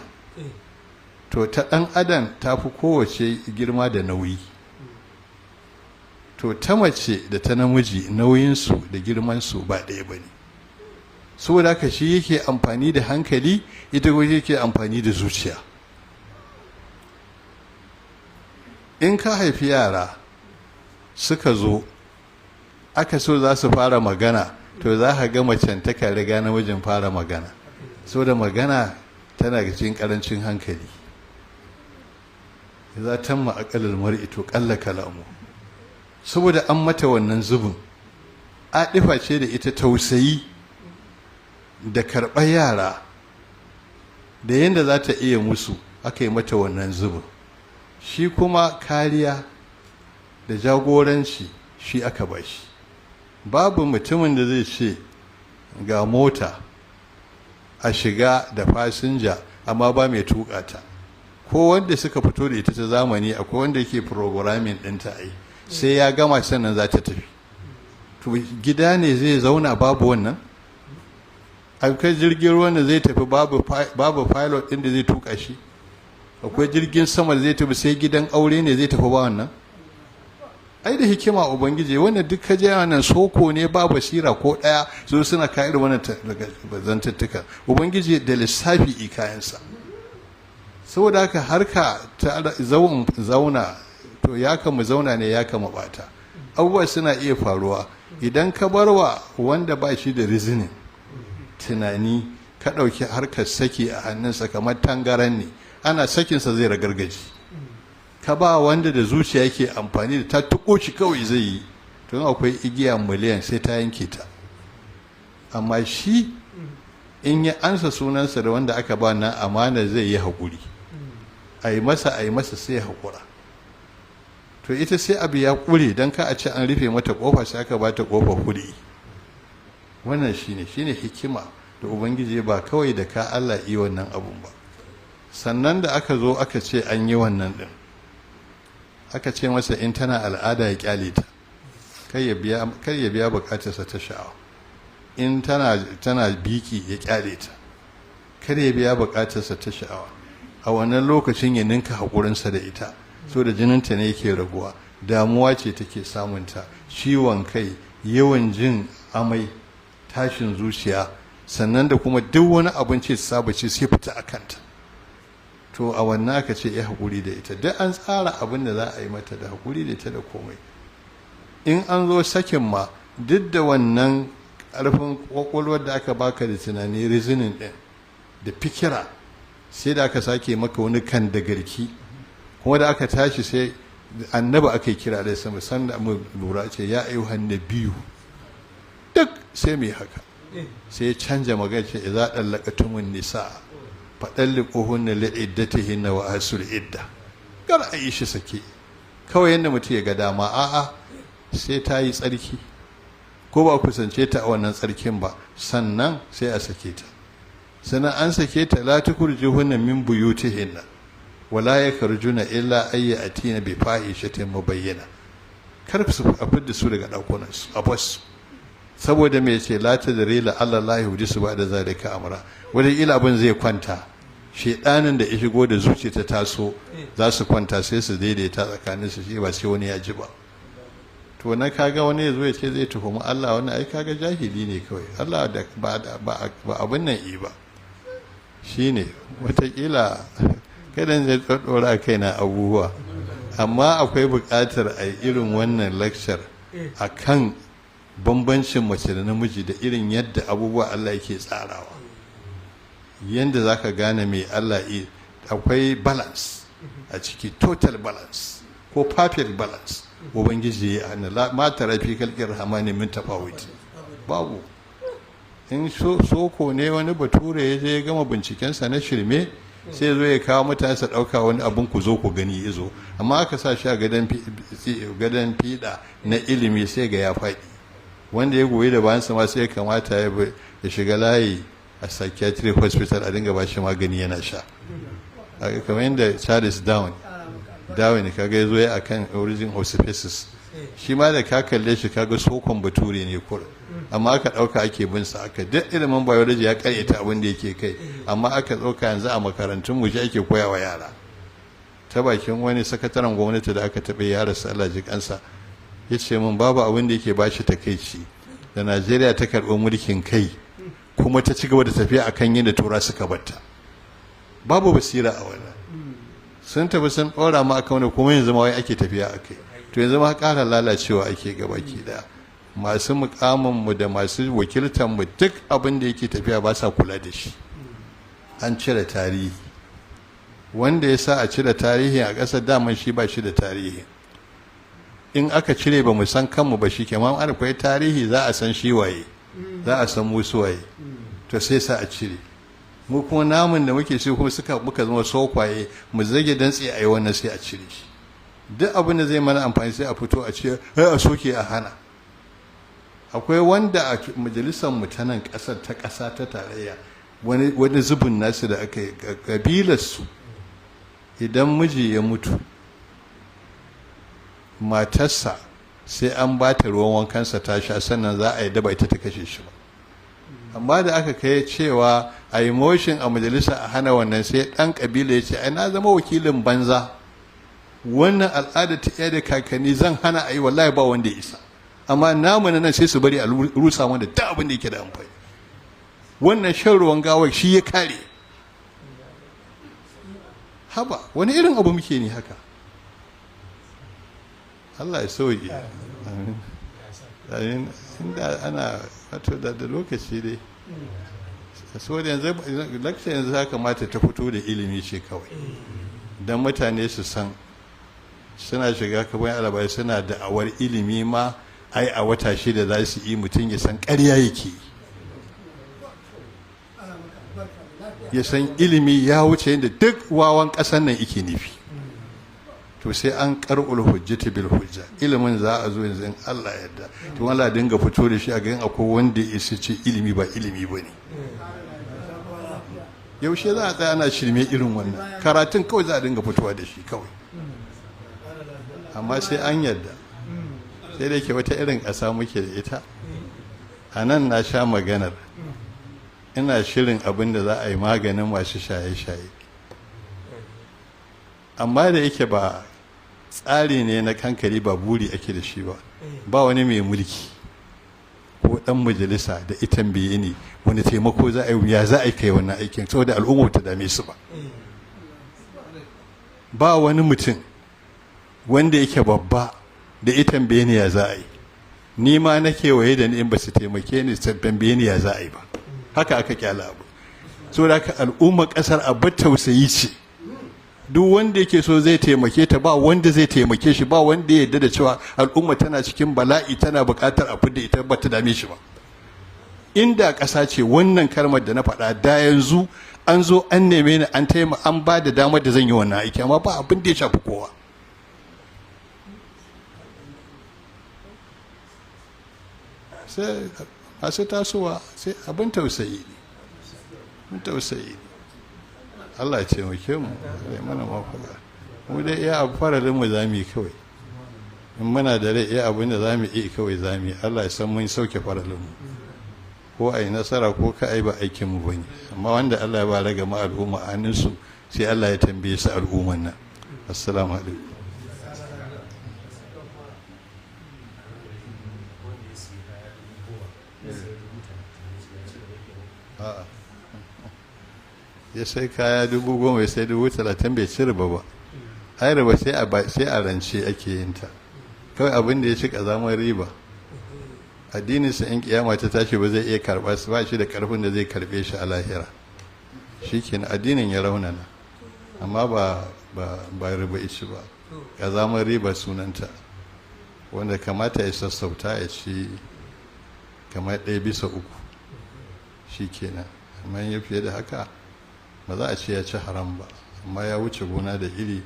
To ta ɗan adam ta fi kowace girma da nauyi. To ta mace da ta namiji nauyinsu da girmansu ba ɗaya ba ne. Saboda haka shi yake amfani da hankali, ita kuma yake amfani da zuciya. In ka haifi yara suka zo aka so za su fara magana, to za ka ga macen ta kan riga namijin fara magana. Saboda magana tana cikin karancin hankali. Za tamma aqalul mar'i to qalla kalamu. Saboda an mata wannan zubin, adifa ce da ita tausayi da karɓar yara da yadda za ta iya musu, aka yi mata wannan zubin. Shi kuma kariya da jagoranci shi aka ba shi. Babu mutumin da zai ce ga mota a shiga da fasinja amma ba mai tuƙa ta. Ko wanda suka fito da ita ta zamani, akwai wanda yake programming ɗinta ai, sai ya gama sannan za ta tafi. To gida ne zai zauna babu wannan? Akwai jirgin ruwan da zai tafi babu pilot ɗin da zai tuƙa shi? Akwai jirgin sama da zai tafi sai gidan aure ne zai tafi ba wannan? Ai da hikima Ubangiji, wannan duk kaje wannan soko ne ba basira ko ɗaya, su suna ka irin wannan zantattuka. Ubangiji da lissafi ikayensa. Saboda haka harka ta zauna, to ya kama zauna ne ya kama bata. Abubuwa suna iya faruwa idan ka barwa wanda ba shi da reasoning tunani, ka ɗauki harkar saki a hannunsa kamar tangaran ne, ana sakinsa zai ragargaji. Ka ba wanda da zuciya yake amfani da ta tuko shi kawai zai yi, tun akwai igiya miliyan sai ta yanke ta. Amma shi in ya ansa sunansa da wanda aka ba nan amana zai yi haƙuri, a yi masa sai haƙura. To ita sai abu ya ƙure, don ka a ce an rufe mata ƙofa sai aka ba ta ƙofa huri. Wannan shine hikima da Ubangiji, ba kawai da ka Allah yi wannan abun ba. Sannan da aka zo aka ce an yi wannan din, aka ce masa in tana al'ada ya kyale ta, kar ya biya bukatarsa ta sha'awa. In tana biki ya kyale ta, kar ya biya bukatarsa ta sha'awa. A wannan lokacin ya ninka haƙurinsa da ita, so da jininta ne yake raguwa, damuwa ce take samunta, ciwon kai, yawan jin amai, tashin zuciya, sannan da kuma duk wani abinci saba ce sai fita a kanta. To a wannan aka ce ya haƙuri da ita. Duk an tsara abin da za a yi mata da haƙuri da ita da komai. In an zo sakin ma, duk da wannan ƙarfin ƙwaƙwalwar da aka baka da tunani reasoning ɗin da fikira, sai da aka sake maka wani kan da garki. Kuma da aka tashi sai annabi aka yi kira da sama, sanda mu lura ce ya ayyuhan nabiyyu, duk sai mu yi haka. Sai ya canja magana ce idza dallaqatumun nisa fadalliquhunna li'iddatihinna wa ahsul idda. Kar a yi shi sake kawai yanda mutum ya ga dama, a'a sai ta yi tsarki, ko ba kusance ta a wannan tsarkin ba, sannan sai a sake ta. Sannan an sake ta, la tukhrijuhunna min buyutihinna wala yakhrujuna illa ay yatina bi fahishatin mubayyana. Kar su fidda su daga dakunan su a bas, saboda me ce la tadri la Allah la yuhdisu ba da zalika amra, wani ila abin zai kwanta. Shedanin da ya shigo da zuciya ta taso za su kwanta sai su daidaita tsakanin su, shi ba sai wani ya ji ba. To na kaga wani ya zo ya ce zai tuhumi Allah, wannan ai kaga jahili ne kawai. Allah da ba abin nan yi ba shine watakila kada zai ɗora kaina abubuwa, amma akwai buƙatar a yi irin wannan lecture a kan bambancin mace da namiji da irin yadda abubuwa Allah yake tsarawa, yadda za ka gane mai Allah akwai balance a ciki, total balance ko perfect balance. Ubangiji ya hana ma tara fi khalqir rahmani min tafawuti, babu. In soko ne wani bature ya je ya gama bincikensa na shirme, sai zo ya kawo mutane su ɗauka wani abun ku zo ku gani izo, amma aka sa shi a gadon fiɗa na ilimi sai ga ya faɗi. Wanda ya goyi da bayansa ma sai ya kamata ya shiga layi a psychiatric hospital a dinga ba shi magani yana sha, kamar yadda Charles Darwin kaga ya zo ya akan Origin of Species, shi ma da ka kalle shi kaga sokon bature ne kur, amma aka ɗauka ake bin sa, aka duk ilimin biology ya karyata abin da yake kai, amma aka ɗauka yanzu a makarantun mu shi ake koya wa yara. Ta bakin wani sakataren gwamnati da aka taɓa yara su, Allah ji kansa, ya ce min babu abin da yake bashi takaici da Najeriya ta karɓi mulkin kai kuma ta ci gaba da tafiya akan yadda tura suka batta. Babu basira a wannan. Sun tafi sun ɗora mu akan wani, kuma yanzu ma wai ake tafiya akai. To yanzu ma ƙara lalacewa ake gabaki daya. Masu mukamin mu da masu wakiltar mu, duk abin da yake tafiya ba sa kula da shi. An cire tarihi. Wanda ya sa a cire tarihi a ƙasar, daman shi ba shi da tarihi. In aka cire ba mu san kanmu ba, shi kenan. An akwai tarihi, za a san shi waye, za a san musu waye. To sai sa a cire mu kuma namun da muke sai kuma suka muka zama sokwaye, mu zage dantse a yi wannan, sai a cire shi. Duk abin da zai mana amfani sai a fito a ce ai a soke, a hana. Akwai wanda a majalisar mu ta nan kasar, ta kasa ta tarayya, wani zubin nasu da aka yi kabilar su, idan miji ya mutu, matarsa sai an ba ta ruwan wankansa ta sha, sannan za a yi daba ita ta kashe shi ba. Amma da aka kai cewa a yi motion a majalisa a hana wannan, sai ɗan ƙabila ya ce, "Ai na zama wakilin banza, wannan al'ada ta iya da kakanni zan hana a yi, wallahi ba wanda ya isa." Amma namu na nan sai su bari a rusa wanda duk abin da yake da amfani. Wannan shan ruwan gawar shi ya kare. Haba, wani irin abu muke ne haka? Allah ya sauke, amin amin. Inda ana wato da lokaci dai, so da yanzu lakta yanzu ya kamata ta fito da ilimi ce kawai, don mutane su san suna shiga kafin alabai suna da'awar ilimi ma, ai a wata 6 za su yi, mutum ya san ƙarya yake, ya san ilimi ya wuce yadda duk wawan ƙasar nan yake nufi. To sai an qar'ul hujjati bil hujja. Ilimin za a zo yanzu in Allah yarda. To Allah dinga fito da shi a ga akwai wanda ya isa ce ilimi ba ilimi bane. Yaushe za a tsaya ana shirme irin wannan karatun? Kawai za a dinga fitowa da shi kawai, amma sai an yarda. Sai da ke wata irin ƙasa muke da ita a nan. Na sha maganar ina shirin abin da za a yi maganin masu shaye-shaye, amma da yake ba tsari ne na kankari, ba buri ake da shi ba. Ba wani mai mulki ko dan majalisa da ita tambaye ni wani taimako za a yi, ya za a yi kai wannan aikin, saboda al'umma ta dame su ba. Ba wani mutum wanda yake babba da ita tambaye ni ya za a yi. Ni ma na kewaye da ni, in ba su taimake ni su tambaye ni ya za a yi ba. Haka aka kyala abu. Saboda haka al'umma kasar abu tausayi ce. Duk wanda yake so zai taimake ta, ba wanda zai taimake shi. Ba wanda ya yarda da cewa al'umma tana cikin bala'i, tana buƙatar a fidda ita, ba ta dame shi ba. Inda ƙasa ce, wannan kalmar da na faɗa, da yanzu an zo an neme ni, an taima an ba da damar da zan yi wannan aiki, amma ba abin da ya shafi kowa. Sai masu tasowa, sai abin tausayi ne, abin tausayi ne. Allah ya taimake mu, ya mana mafaka. Mu dai iya abu faralin mu za mu yi kawai. In muna da rai, iya abin da za mu iya kawai za mu yi. Allah ya san mun sauke faralin mu. Ko a yi nasara ko ka ai ba aikin mu bane, amma wanda Allah ya ba ragama al'umma a hannunsu sai Allah ya tambaye su al'umman nan. Assalamu alaikum. Ya sai kaya 10,000 ya sai 30,000 bai ci riba ba. Ai riba sai a rance ake yin ta. Kawai abin da ya ci kazamar riba. Addinin sa in kiyama ta tashi ba zai iya karba su ba, shi da karfin da zai karbe shi a lahira. Shikenan addinin ya raunana. Amma ba riba ici ba. Kazamar riba sunanta. Wanda kamata ya sassauta ya ci kamar 1 bisa 3. Shikenan. Amma ya fiye da haka ba za a ce ya ci haram ba, amma ya wuce gona da iri,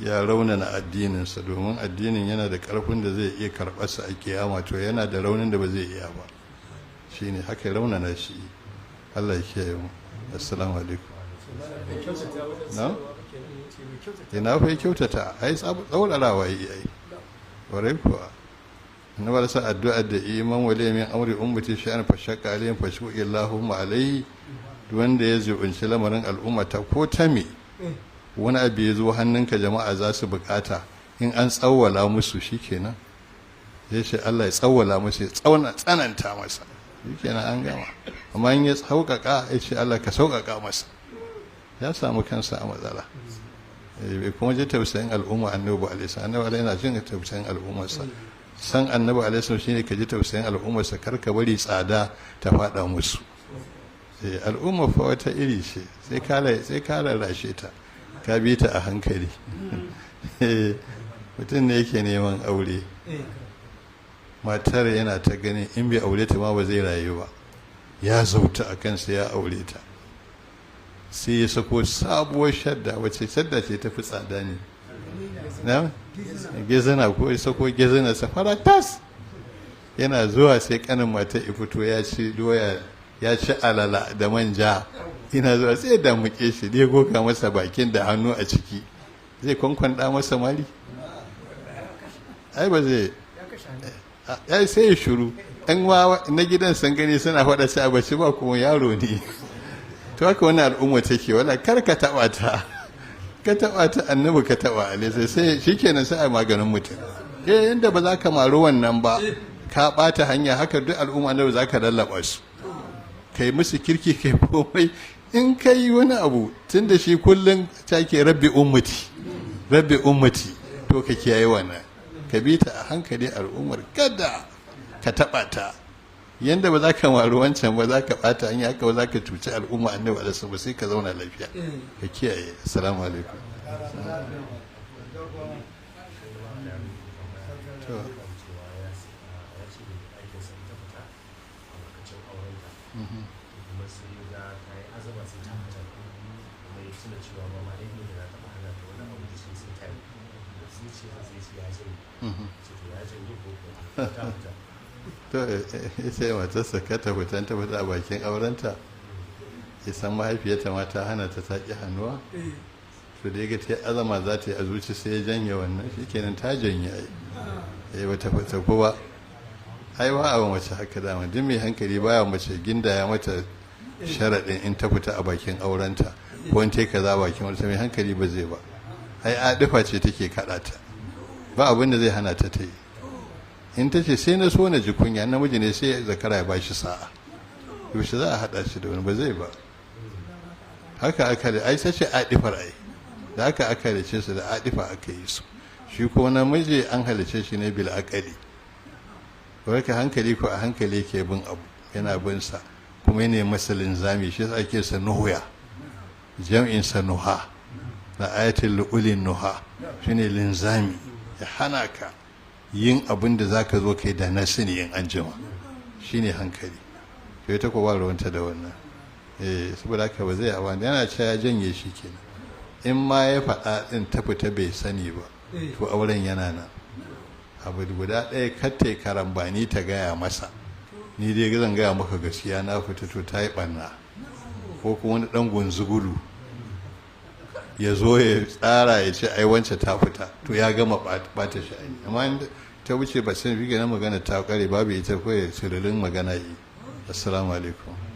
ya raunana addininsa, domin addinin yana da ƙarfin da zai iya karɓarsa a kiyama, to yana da raunin da ba zai iya ba. Shine haka raunana shi. Allah ya kiyaye mu. Assalamu alaikum. Na? Ina fa kyautata, ai tsaurarawa yi ai. Warai kuwa. Na bar sa addu'a da iman wali min amri ummati sha'an fa shaqqa alayhim fa shu illahumma alayhi. Wanda ya zubunci lamarin al'umma ta ko ta me wani abu ya zo hannunka jama'a za su bukata, in an tsawwala musu shikenan. Ya ce Allah ya tsawwala musu, ya tsananta masa, shikenan an gama. Amma in ya sauƙaƙa, ya ce Allah ka sauƙaƙa masa, ya samu kansa a matsala. Bai kuma ji tausayin al'umma annabi alaihi salam. Annabi alaihi yana jin tausayin al'ummarsa. San annabi alaihi salam shine ka ji tausayin al'ummarsa, kar ka bari tsada ta faɗa musu. Al'umma fa wata iri ce, sai ka rarrashe ta, ka bi ta a hankali. Mutum ne yake neman aure, matar yana ta ganin in bai aure ta ma ba zai rayu ba, ya zauta a kansa ya aure ta, sai ya sako sabuwar shadda. Wace shadda ce ta fi tsada ne? Na gezana ko ya sako gezana safara tas, yana zuwa sai kanin matar ya fito ya ci doya, ya ci alala da manja, ina zuwa sai da muke shi dai goga masa bakin da hannu a ciki, zai kwankwanda masa mari? Ai ba zai, ai sai ya shiru. Ɗan wawa na gidan sun gani suna faɗa sai a bace ba kuma yaro ne. To haka wani al'umma take, wala kar ka taɓa ta, ka taɓa ta annabi ka taɓa alai, sai shikenan sai a maganin mutum. Eh yanda ba za ka maru wannan ba, ka ɓata hanya, haka duk al'umma annabi za ka lallaba su, kai musu kirki, kai komai. In kai wani abu tun da shi kullum take rabbi ummati, rabbi ummati, to ka kiyaye wannan, ka bi ta a hankali al'ummar, kada ka taɓa ta. Yanda ba za ka maru wancan ba, za ka ɓata hanya, haka ba za ka cuci al'umma annabi alaihi ba, sai ka zauna lafiya. Ka kiyaye. Assalamu alaikum. To to ya ce matarsa ka ta fita, ta fita a bakin aurenta, ya san mahaifiyarta ma ta hana ta taƙi hannuwa, to da ya ga ta yi azama za ta yi a zuci sai ya janye wannan, shikenan ta janye. Ai eh bata fita ko ba, ai ba a mace haka dama, duk mai hankali baya mace gindaya mata sharaɗin in ta fita a bakin aurenta ko in ta yi kaza bakin aurenta, mai hankali ba zai ba. Ai adifa ce take kaɗa ta, ba abin da zai hana ta ta yi. In ta ce sai na so na ji kunya, namiji ne sai zakara ya ba shi sa'a, yaushe za a haɗa shi da wani? Ba zai ba. Haka aka da ai sace adifar, ai da haka aka halice su, da adifa aka yi su. Shi ko namiji an halice shi ne bil aqali, warka hankali ko a hankali yake bin abu, yana bin sa kuma yana masa linzami, shi yasa ake sa nuhuya, jam'in sa nuha, na ayatul lu'ulin nuha, shine linzami, ya hana ka yin abin da zaka zo kai da na sani in an jima, shine hankali. To ita ko ba ruwanta da wannan. Eh saboda haka ba zai awa yana cewa ya janye shi kenan. In ma ya faɗa ɗin ta fita bai sani ba, to auren yana nan. Abu guda ɗaya katte karambani ta gaya masa, ni dai zan gaya maka gaskiya na fita, to ta yi ɓanna. Ko kuma wani ɗan gunzugulu ya zo ya tsara ya ce ai wance ta fita, to ya gama ɓata shi. Amma in ta wuce ba sai fi na magana ta kare, babu ita ko ya sirrin magana yi. Assalamu alaikum.